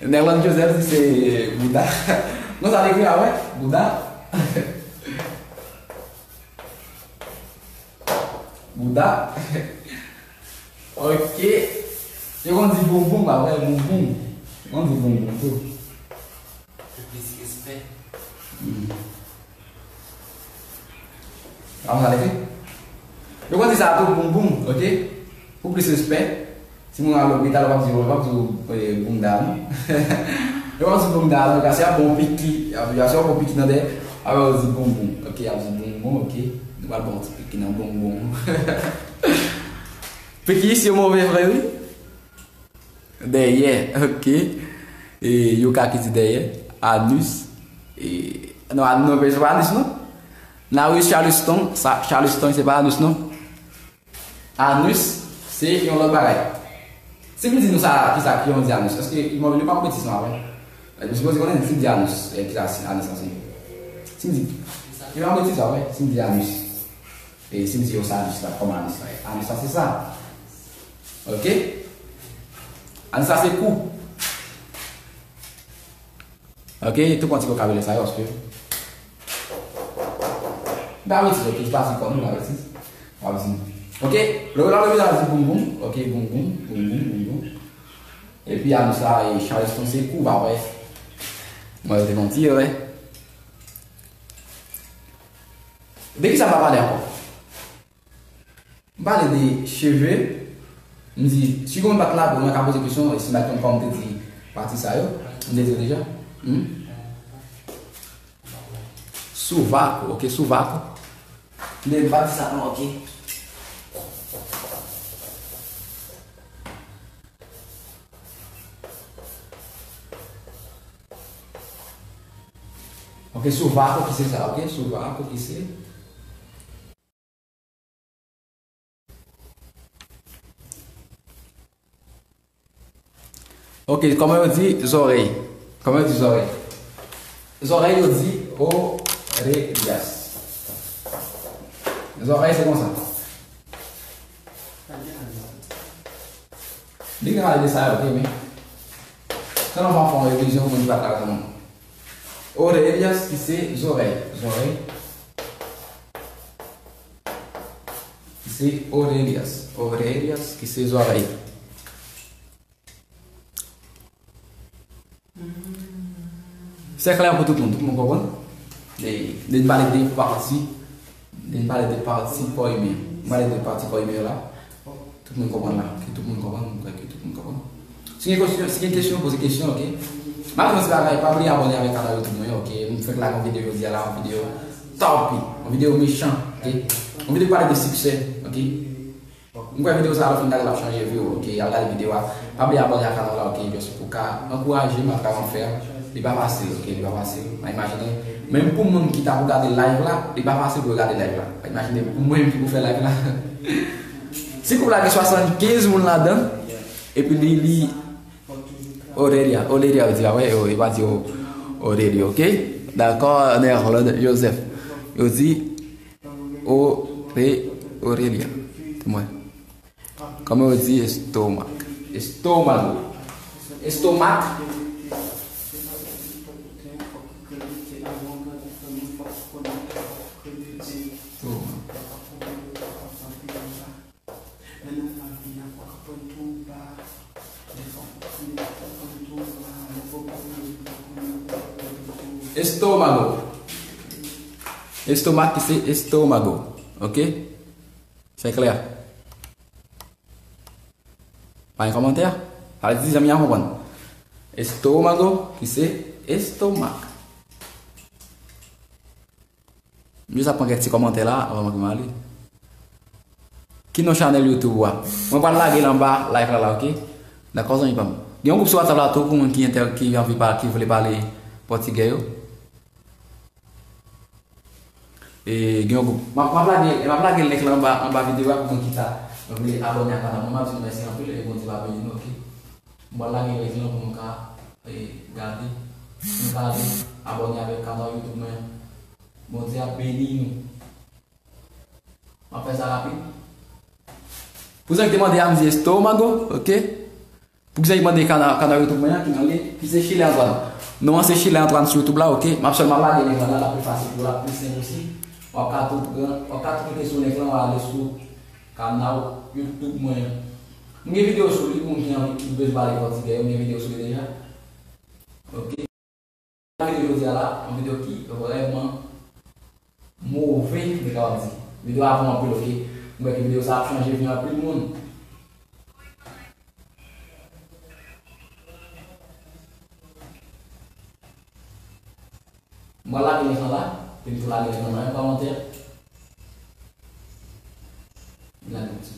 Nerland Joseph di se bouda. Non, sa li ekri a, wè? Bouda. Bouda. Ok. Yo konn di bonbon, pa vre? Bonbon. Yo konn di bonbon tou. Pou plis respè. Hmm. Vamos a leer. Yo konn di sa tou, bonbon, ok? Pou plis respè, si moun al lopital, yo p ap di, yo p ap di, eh, bunda, non? Yo p ap di bunda, non, paske y ap ba w piki, y ap, y ap ba w piki nan dèyè, apre yo di bonbon, ok? Y ap di bonbon, ok? Nou pral ba w ti piki nan bonbon. Piki, se move vre, wi. Dèyè, ok. E, Yoka ki di dèyè. Anus. E, non, an-, non, se pa anus, non. Naris Charleston, sa, Charleston, se pa anus, non. Anus, se yon lòt bagay. Si m di nou sa, kisa, ki yon di anus? Èske, mwen, nou pa konpetisyon avè m. E, nou sipoze konnen, si m di anus, e, kisa, si anus, sa, se. Si m di, yo pa konpetisyon avè m, si m di anus. E si m di yo sa, anus la, kòman anus la ye? Anus la se sa. Ok? Anus la se kou. Ok? Tou pran ti vokabilè sa yo, paske. M pa betiz, ok? M pa di kò nou, m pa betiz. M pa betiz. Ok, lè w leve la di boum boum. Ok, boum boum, boum boum, boum boum. Epi anons la, e, Charleston se kou, pa vre? Mwen, yo te konn tire, wi. De kisa m va pale ankò? M pale de cheve. M di, si gon moun pa t la, mwen ka poze kesyon, e si m pa t konn kòman m te di pati sa yo, m te di yo deja. Hmm? Souvako, ok, souvako. Men m pa di sa non, ok. Ok, souvako ki se sa, ok? Souvako ki se. Ok, kòman yo di zòrèy? Kòman yo di zòrèy? Zòrèy yo di orelhas. Zòrèy se konsa. Li gen pale de sa yo, ok, men. Sa nou va fè yon revizyon pou moun ki pa t la kòman. Orelhas ki se zòrèy. Zòrèy. Ki se orelhas. Orelhas ki se zòrèy. Se klè pou tout moun, tout moun konprann? E, lè n pale de pati, lè n pale de pati kò imen, n pale de pati kò imen yo la, tout moun konprann la, ke tout moun konprann, mwen kwè ke tout moun konprann. Si gen kesyon, si gen kesyon, poze kesyon, ok? M ap di yon ti bagay, pa bliye abòne avèk kanal YouTube mwen, ok? M fèk lage yon videyo jodi a la, yon videyo top, yon videyo mechan, ok? Yon videyo ki pale de siksè, ok? M kwè videyo sa a, lè w fin gade l, l ap chanje vi w, ok? Al gade videyo a. Pa bliye abòne ak kanal la, ok? Just pou ka ankouraje m ak travay m ap fè a. Li pa fasil, ok? Li pa fasil. Pa imajine, menm pou moun ki ta pou gade live la, li pa fasil pou yo gade live la. Pa imajine pou mwen menm ki pou fè live la. Ti gwoup la gen swasannkenz moun ladan, epi li, li, Aurelia, Aurelia, yo di, ah ouais, yo, yo pa di, oh, Aurelia, ok? Dakò, Nerlande Joseph. Yo di, Ore-, Aurelia. Di mwen. Kòman yo di estomak? Estomago. Estomak. Estomak. Estómago. Estomak ki se estomago. Ok? Se klè? Pa gen kòmantè? Sa vle di zanmi a konprann. Estomago ki se estomak. M jis ap pran kèk ti kòmantè la anvan mwen ale. Ki non chanèl YouTube ou a? Mwen pral lage l anba live la, la, ok? Dakò, zanmi pa m. Gen yon gwoup sou WhatsApp la tou pou moun ki entè-, ki anvi pa-, ki vle pale pòtigè yo. E gen yon gwoup. M ap, m ap lage, m ap lage link la anba, anba videyo a pou moun ki ta vle abòne ak kanal mwen. M ap di nou mèsi anpil e Bondye va beni nou, ok? M pral lage link lan pou nou ka, e, gade. Nou ka ale abòne avèk kanal YouTube mwen. Bondye ap beni nou. M ap fè sa rapid. Pou sa ki te mande a, m di estomago, ok? Pou ki sa ki mande kanal, kanal YouTube mwen an, ki mande, ki se Chile Antoine. Non an se Chile Antoine sou YouTube la, ok? M ap sèlman lage link lan la, l ap pi fasil pou w, l ap pi senp osi. W ap ka tou pran, w ap ka tou klike sou link lan, w ale sou kanal YouTube mwen an. M gen videyo sou li, pou moun ki anvi, ki bezwen pale pòtigè, m gen videyo sou li deja. Ok. Videyo jodi a la, yon videyo ki vrèman move, m te kapab di. Videyo a bon anpil, ok? M kwè ke videyo sa ap chanje vi anpil moun. M pral lage link lan la, epi m tou lage link lan nan yon kòmantè. Lage l ti.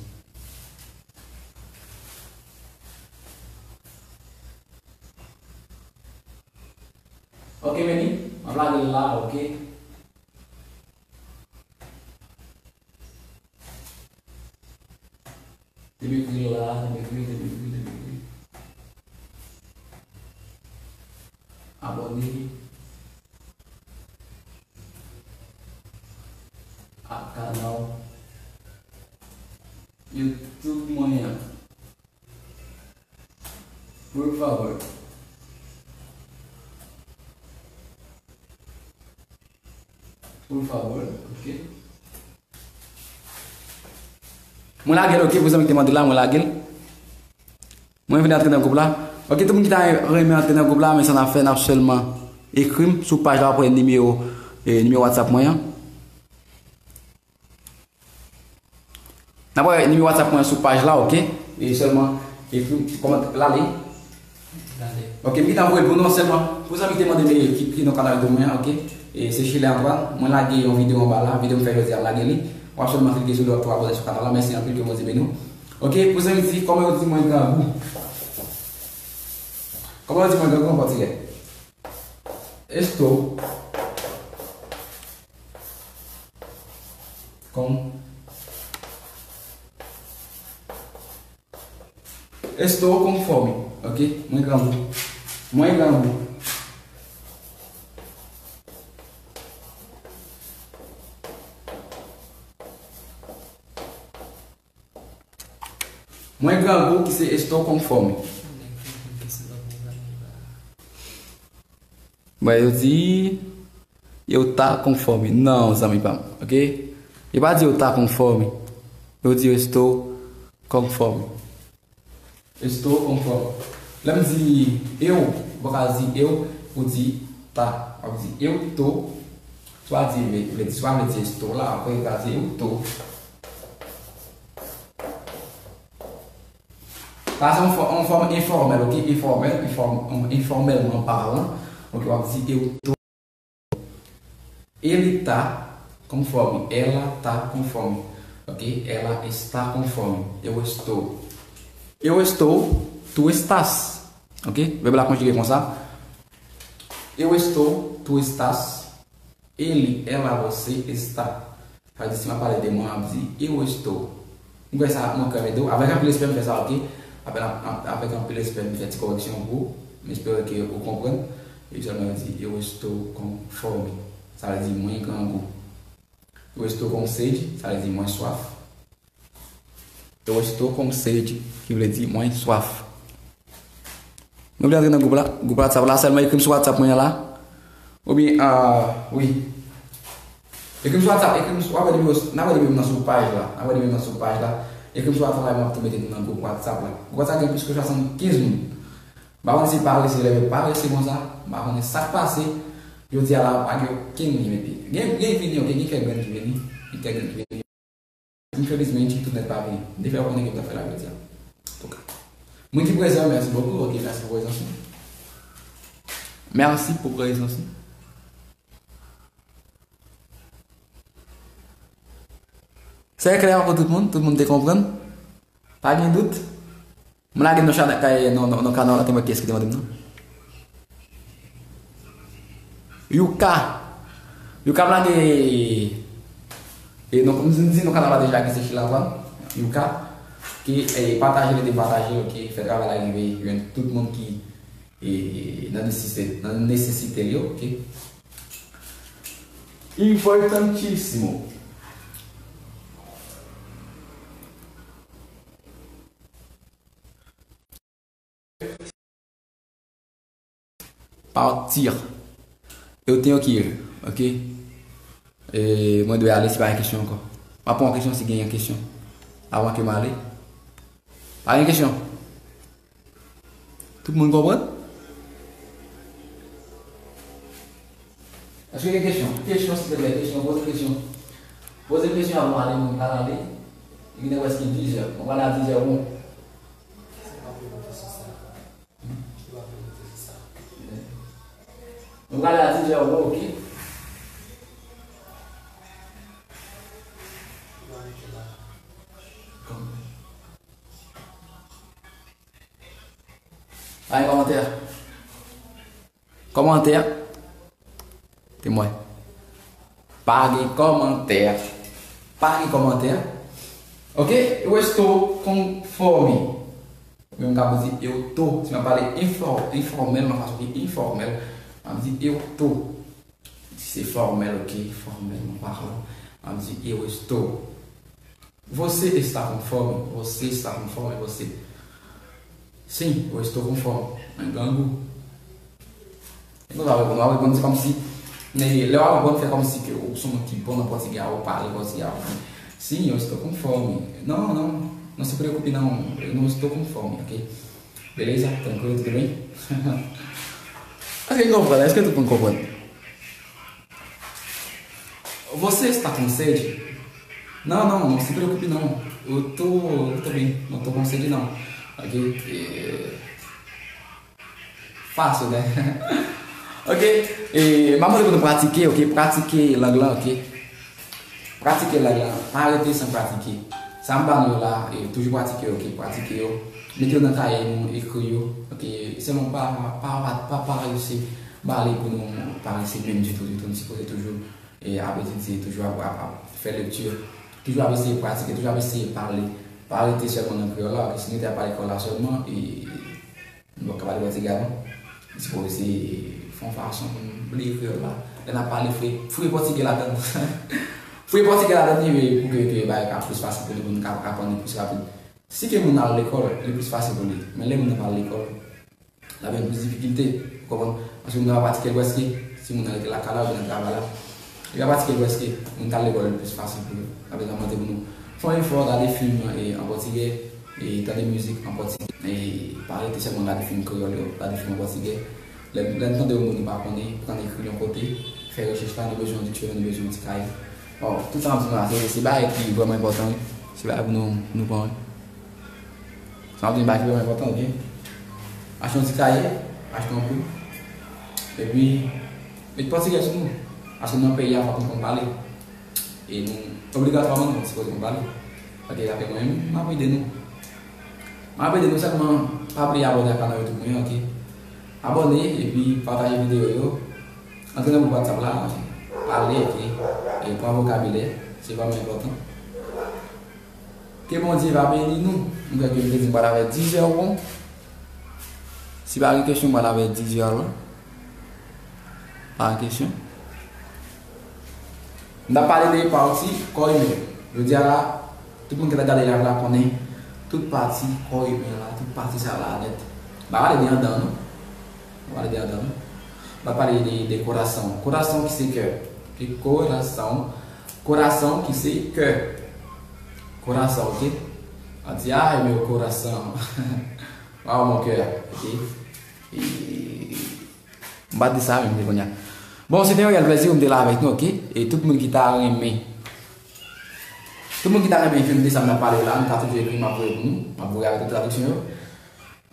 Ok, Meni, m ap lage l la, ok. Depi ekri la, depi ekri, depi ekri, depi ekri. Abòne ak kanal YouTube mwen an. Por favor. Por favor, ok. Mwen lage l, ok, pou zanmi ki te mande la, mwen lage l. Mwen vin antre nan gwoup la. Ok, tout moun ki ta renmen antre nan gwoup la, men sa n ap fè, n ap sèlman ekri m sou paj la, w ap wè nimewo, e, nimewo WhatsApp mwen an. N ap wè nimewo WhatsApp mwen sou paj la, ok? E sèlman ekri m kòmantè la, li. Ok, m gentan voye l pou nou sèlman. Pou zanmi ki te mande m ki, ki non kanal YouTube mwen an, ok? E se Chile Antoine. Mwen lage yon videyo anba la, videyo m fè jodi a, m lage li. W ap sèlman klike sou li, w ap tou abòne sou kanal la. Mèsi anpil, ke Bondye beni w. Ok, pou zanmi di, kòman yo di mwen grangou? Kòman yo di mwen grangou an pòtigè? Estou com. Estou conforme, ok? Mwen grangou. Mwen grangou. Mwen grangou ki se estou conforme. Bon, yo di, eu tá conforme. Non, zanmi pa m, ok? Yo pa di eu tá conforme. Yo di eu estou conforme. Estou conforme. Lè m di eu, ou pa ka di eu pou di tá. W ap di eu tô. Swa di, vle di, swa vle di estou la, apre yo ka di eu tô. Sa se yon fò-, yon fòm enfòmèl, ok? Enfòmèl, enfòm-, enfòmèlman palan. Ok, w ap di eu tô. Ele tá conforme. Ela tá conforme. Ok? Ela está conforme. Eu estou. Eu estou, tu estás. Ok? Vèb la konjige konsa. Eu estou, tu estás. Ele, ela, você está. Sa vle di, si m ap pale de mwen, m ap di, eu estou. M kwè sa ap manke avèk do. Avèk anpil respè, m fè sa, ok? Avèk, avèk anpil respè, m fè ti kòreksyon pou ou. M espere ke ou konprann. E sèlman yo di, eu estou conforme. Sa vle di, mwen grangou. Eu estou com sede, sa vle di, mwen swaf. Eu estou com sede, ki vle di, mwen swaf. Nou vle antre nan gwoup la, gwoup WhatsApp la, sèlman ekri m sou WhatsApp mwen an la. Oubyen, ah, wi. Ekri m sou WhatsApp, ekri m sou, w ap wè nimewo, n ap wè nimewo m nan sou paj la. N ap wè nimewo m nan sou paj la. Ekri m sou WhatsApp la, mwen ap tou mete nou nan gwoup WhatsApp la. Gwoup WhatsApp gen plis ke swasannkenz moun. M pa konn si parese leve parese konsa, m pa konnen sa k pase. Jodi a la, pa gen okenn moun ki vini. Gen, gen vini, ok, gen kèk grenn ki vini. Gen kèk grenn ki vini. Infelizmente, tout nèt pa vini. M te fè yo konnen ke m t ap fè la jodi a. Antouka. Moun ki prezan, merci beaucoup. Ok, merci pou prezans ou. Merci pou prezans ou. Se klè pou tout moun, tout moun te konprann. Pa gen dout. M lage non chanèl, kay, non, non, non kanal la, te mwen kiyès ki te mande m non. Yuka. Yuka m lage, e non, m di non kanal la deja ki se Chila Antoine. Yuka. Ki, e, pataje li, te pataje, ok, fè travay la rive jwenn tout moun ki, e, nan nesesite, nan nesesite li, ok. Importantíssimo. Partir. Eu tenho que ir, ok? E, mwen dwe ale, se pa yon kesyon ankò. M ap pran yon kesyon si gen yon kesyon. Avan ke m ale. Pa gen kesyon. Tout moun konprann? Èske gen kesyon? Kesyon, silteplè, kesyon, poze kesyon. Poze kesyon avan ale, moun pa ale. E gen prèske diz è. Mwen pral a diz è, bon. Nou prale a diz è, ok? Pa gen kòmantè. Kòmantè. Temwen. Pa gen kòmantè. Pa gen kòmantè. Ok, eu estou conforme. Oubyen m ka di eu tô. Si m ap pale enfò-, enfòmèlman, fason ki enfòmèl, m ap di eu tô. Si se fòmèl, ok, fòmèlman palan, m ap di eu estou. Você está conforme? Você está conforme? Você. Sim, eu estou conforme. Mwen grangou. E nou va reponn, w ap reponn, se kòmsi, men lè w ap reponn, fè kòmsi ke ou se yon moun ki bon nan pòtigè a, ou pale pòtigè a, ou konn. Sim, eu estou conforme. Não, não, não se preocupe não, eu não estou conforme, ok? Beleza? Tranquilo, tudo bem? Acho que ele comprou, acho que tu comprou. Você está com sede? Não, não, não se preocupe não. Eu tô, eu tô bem, não tô com sede não. Ok? É, fácil, né? Ok? E, m ap mande pou nou pratike, ok? Pratike lang lan, ok? Pratike lang lan. Pa rete san pratike. Sa m ba nou yo la, e, toujou pratike yo, ok? Pratike yo. Mete yo nan kaye nou, ekri yo, ok? Sèlman pa, pa, pa, pa parese. Ba li pou nou parese menm ditou, ditou. Nou sipoze toujou, e, ap etidye, toujou ap, ap, ap fè lekti. Toujou ap eseye pratike, toujou ap eseye pale. Pa rete sèlman nan kreyòl la, ok? Si nou te ap pale kreyòl la sèlman, e, nou p ap ka pale pòtigè non. Sipoze fè yon fason pou nou bliye kreyòl la. Lè n ap pale, fouye, fouye pòtigè ladan l. Fouye pòtigè ladan l, e, pou ke, ke bagay ka plis fasil pou nou, pou nou ka aprann li plis rapid. Si ke moun al lekòl, li plis fasil pou li. Men lè moun nan pa al lekòl, l ap gen plis difikilte, ou konprann? Paske moun nan pa pratike l prèske, si moun nan rete lakay la, oubyen nan travay la, li pa pratike l prèske, moun k al lekòl, li plis fasil pou yo. Sa vle di, m ap mande pou nou fè yon efò, gade fim, e, an pòtigè, e, tande mizik an pòtigè, e, pa rete sèlman gade fim kreyòl yo, gade fim an pòtigè. Lè, lè n tande yon mo nou pa konnen, pran ekri yon kote, fè rechèch la, nou bezwen yon diksyonè, nou bezwen yon ti kaye. Bon, tout sa m ap di nou la, se, se bagay ki vrèman enpòtan, wi. Se bagay pou nou, pou nou pran, wi. Sa ap vin bagay ki vrèman enpòtan, ok? Achte yon ti kaye, achte yon plim. Epi, met pòtigè sou nou. Paske nan peyi a, fòk nou konn pale. E nou, obligatwaman, nou sipoze konn pale. Ok, dapre mwen menm, m ap ede nou. M ap ede nou sèlman, pa bliye abòne ak kanal YouTube mwen, ok? Abòne, epi pataje videyo yo. Antre nan gwoup WhatsApp la, pale, ok? E pran vokabilè, se vrèman enpòtan. Ke Bondye va beni nou. M kwè ke m te di m pral avè dizè ou bon. Si pa gen kesyon, m pral avè dizè ou la. Pa gen kesyon. M t ap pale de pati kò imen. Jodi a la, tout moun ki t ap gade live la konnen tout pati kò imen la, tout pati sa la nèt. M pa pale de anndan, non. M pa pale de anndan, non. M ap pale de, de korason. Korason ki se kè. Ki korason. Korason ki se kè. Korason, ok? An di, "Ai, meu coração." Waw, mon kè, ok? E, m pa di sa menm, se kounye a. Bon, se te yon reyèl plèzi pou m te la avèk nou, ok? E tout moun ki ta renmen, tout moun ki ta renmen jwenn de sa m ap pale la, nou ka toujou ekri, m ap voye pou nou, m ap voye avèk tout tradiksyon yo.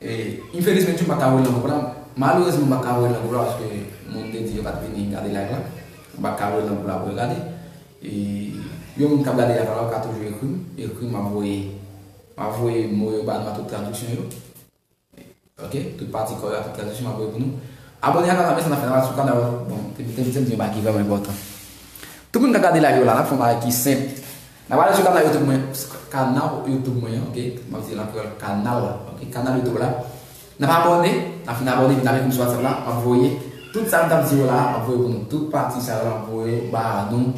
E, infelizmente, m pa ka voye nan gwoup la. Malerezman, m pa ka voye nan gwoup la paske moun te di yo pa t vini gade live la. M pa ka voye nan gwoup la pou yo gade. E, yon moun k ap gade live la, ou ka toujou ekri m, ekri m, m ap voye, m ap voye mo yo ba nou a tout tradiksyon yo. Ok, tout pati kò yo a tout tradiksyon, m ap voye pou nou. Abòne ak kanal, men sa n ap fè, n ap al sou kanal, bon, te, te, te, te di yon bagay ki vrèman enpòtan. Tout moun k ap gade live yo la, n ap fè yon bagay ki senp. N ap ale sou kanal YouTube mwen, kanal YouTube mwen an, ok? M ap di l an kreyòl, kanal, ok? Kanal YouTube la. N ap abòne, n ap fin abòne, epi n ap ekri m sou WhatsApp la, m ap voye tout sa m t ap di yo la, m ap voye pou nou. Tout pati sa yo la, m ap voye ba nou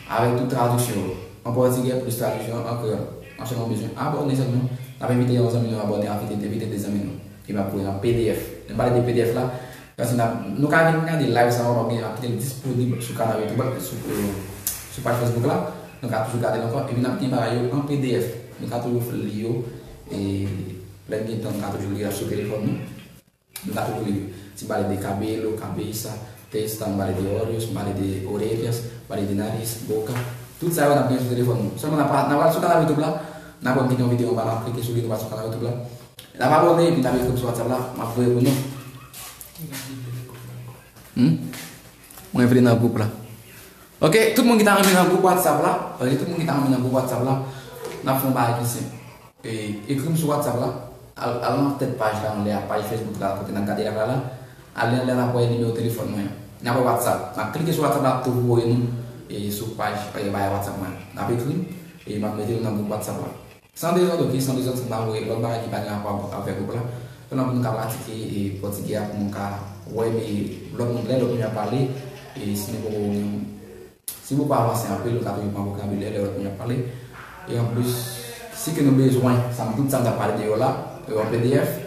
avèk tout tradiksyon yo. An pòtigè, plis tradiksyon an kreyòl. N ap sèlman bezwen abòne sèlman. N ap envite yon zanmi nou abòne, n ap envite, envite de zanmi nou. Epi m ap voye an P D F. Lè m pale de P D F la, Paske n ap, nou ka vin gade live sa yo, m ap gen, m ap kite l disponib sou kanal YouTube la, sou, euh, sou paj Facebook la. Nou ka toujou gade l ankò. Epi n ap gen bagay yo an P D F. Nou ka toujou li yo. E lè n gen tan, nou ka toujou li yo sou telefòn nou. Nou ka toujou li yo. Si m pale de cabelo, cabeça, testa, m pale de olhos, m pale de orelhas, m pale de nariz, boca. Tout sa yo n ap gen sou telefòn nou. Sèlman n ap, n ap al sou kanal YouTube la, n ap wè m kite yon videyo anba la, klike sou li, nou pase sou kanal YouTube la. N ap abòne, epi n ap ekri m sou WhatsApp la, m ap voye pou nou. Hmm? Mwen vle nan gwoup la. Ok, tout moun ki ta renmen nan gwoup WhatsApp la, ok, tout moun ki ta renmen nan gwoup WhatsApp la, n ap fè yon bagay ki senp. E, ekri m sou WhatsApp la, al, al nan tèt paj la, anlè a paj Facebook la, kote n ap gade live la la, al anlè a, n ap wè nimewo telefòn mwen an. N ap wè WhatsApp. N ap klike sou WhatsApp la, tou voye nou, e, sou paj, e, bagay WhatsApp mwen an. N ap ekri m, e, m ap mete nou nan gwoup WhatsApp la. San dezòd, ok, san dezòd, se m ta voye lòt bagay ki pa gen rapò avèk gwoup la. Sèlman pou nou ka pratike, e, pòtigè a, pou nou ka wè, e, lòt moun, lè lòt moun ap pale, e, si nou poko gen, si nou poko avanse anpil, nou ka toujou pran vokabilè, lè lòt moun ap pale. E anplis, si ke nou bezwen, sa m, tout sa m t ap pale de yo la, yo an P D F,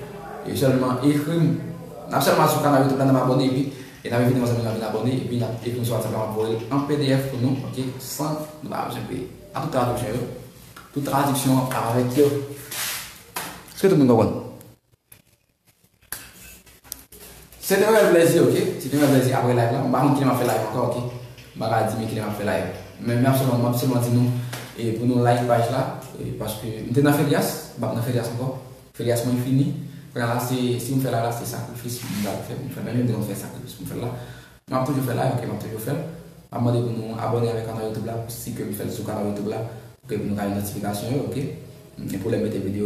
e sèlman ekri m. N ap sèlman sou kanal YouTube la, n ap abòne, epi, e n ap envite yon zanmi nou vin abòne, epi n ap ekri m sou WhatsApp la, m ap voye l an P D F pou nou, ok, san nou pa bezwen peye. a tout tradiksyon yo. Tout tradiksyon avèk yo. Èske tout moun konprann? Se te yon rèl plèzi, ok? Se te yon rèl plèzi apre live la. M pa konn kilè m ap fè live ankò, ok? M pa ka di men kilè m ap fè live. Men, men m ap sèlman, m ap sèlman di nou, e, pou nou like paj la, e, paske m te nan Felyas, m p ap nan Felyas ankò. Felyas mwen fini. Kounye a la, se, si m fè live la, se sakrifis m pral fè pou m fè l. Menm jan m te konn fè sakrifis pou m fè l la. M ap toujou fè live, ok? M ap toujou fè l. M ap mande pou nou abòne avèk kanal YouTube la, pou si ke m fè l sou kanal YouTube la, pou ke nou ka jwenn notifikasyon yo, ok? E pou lè m mete videyo,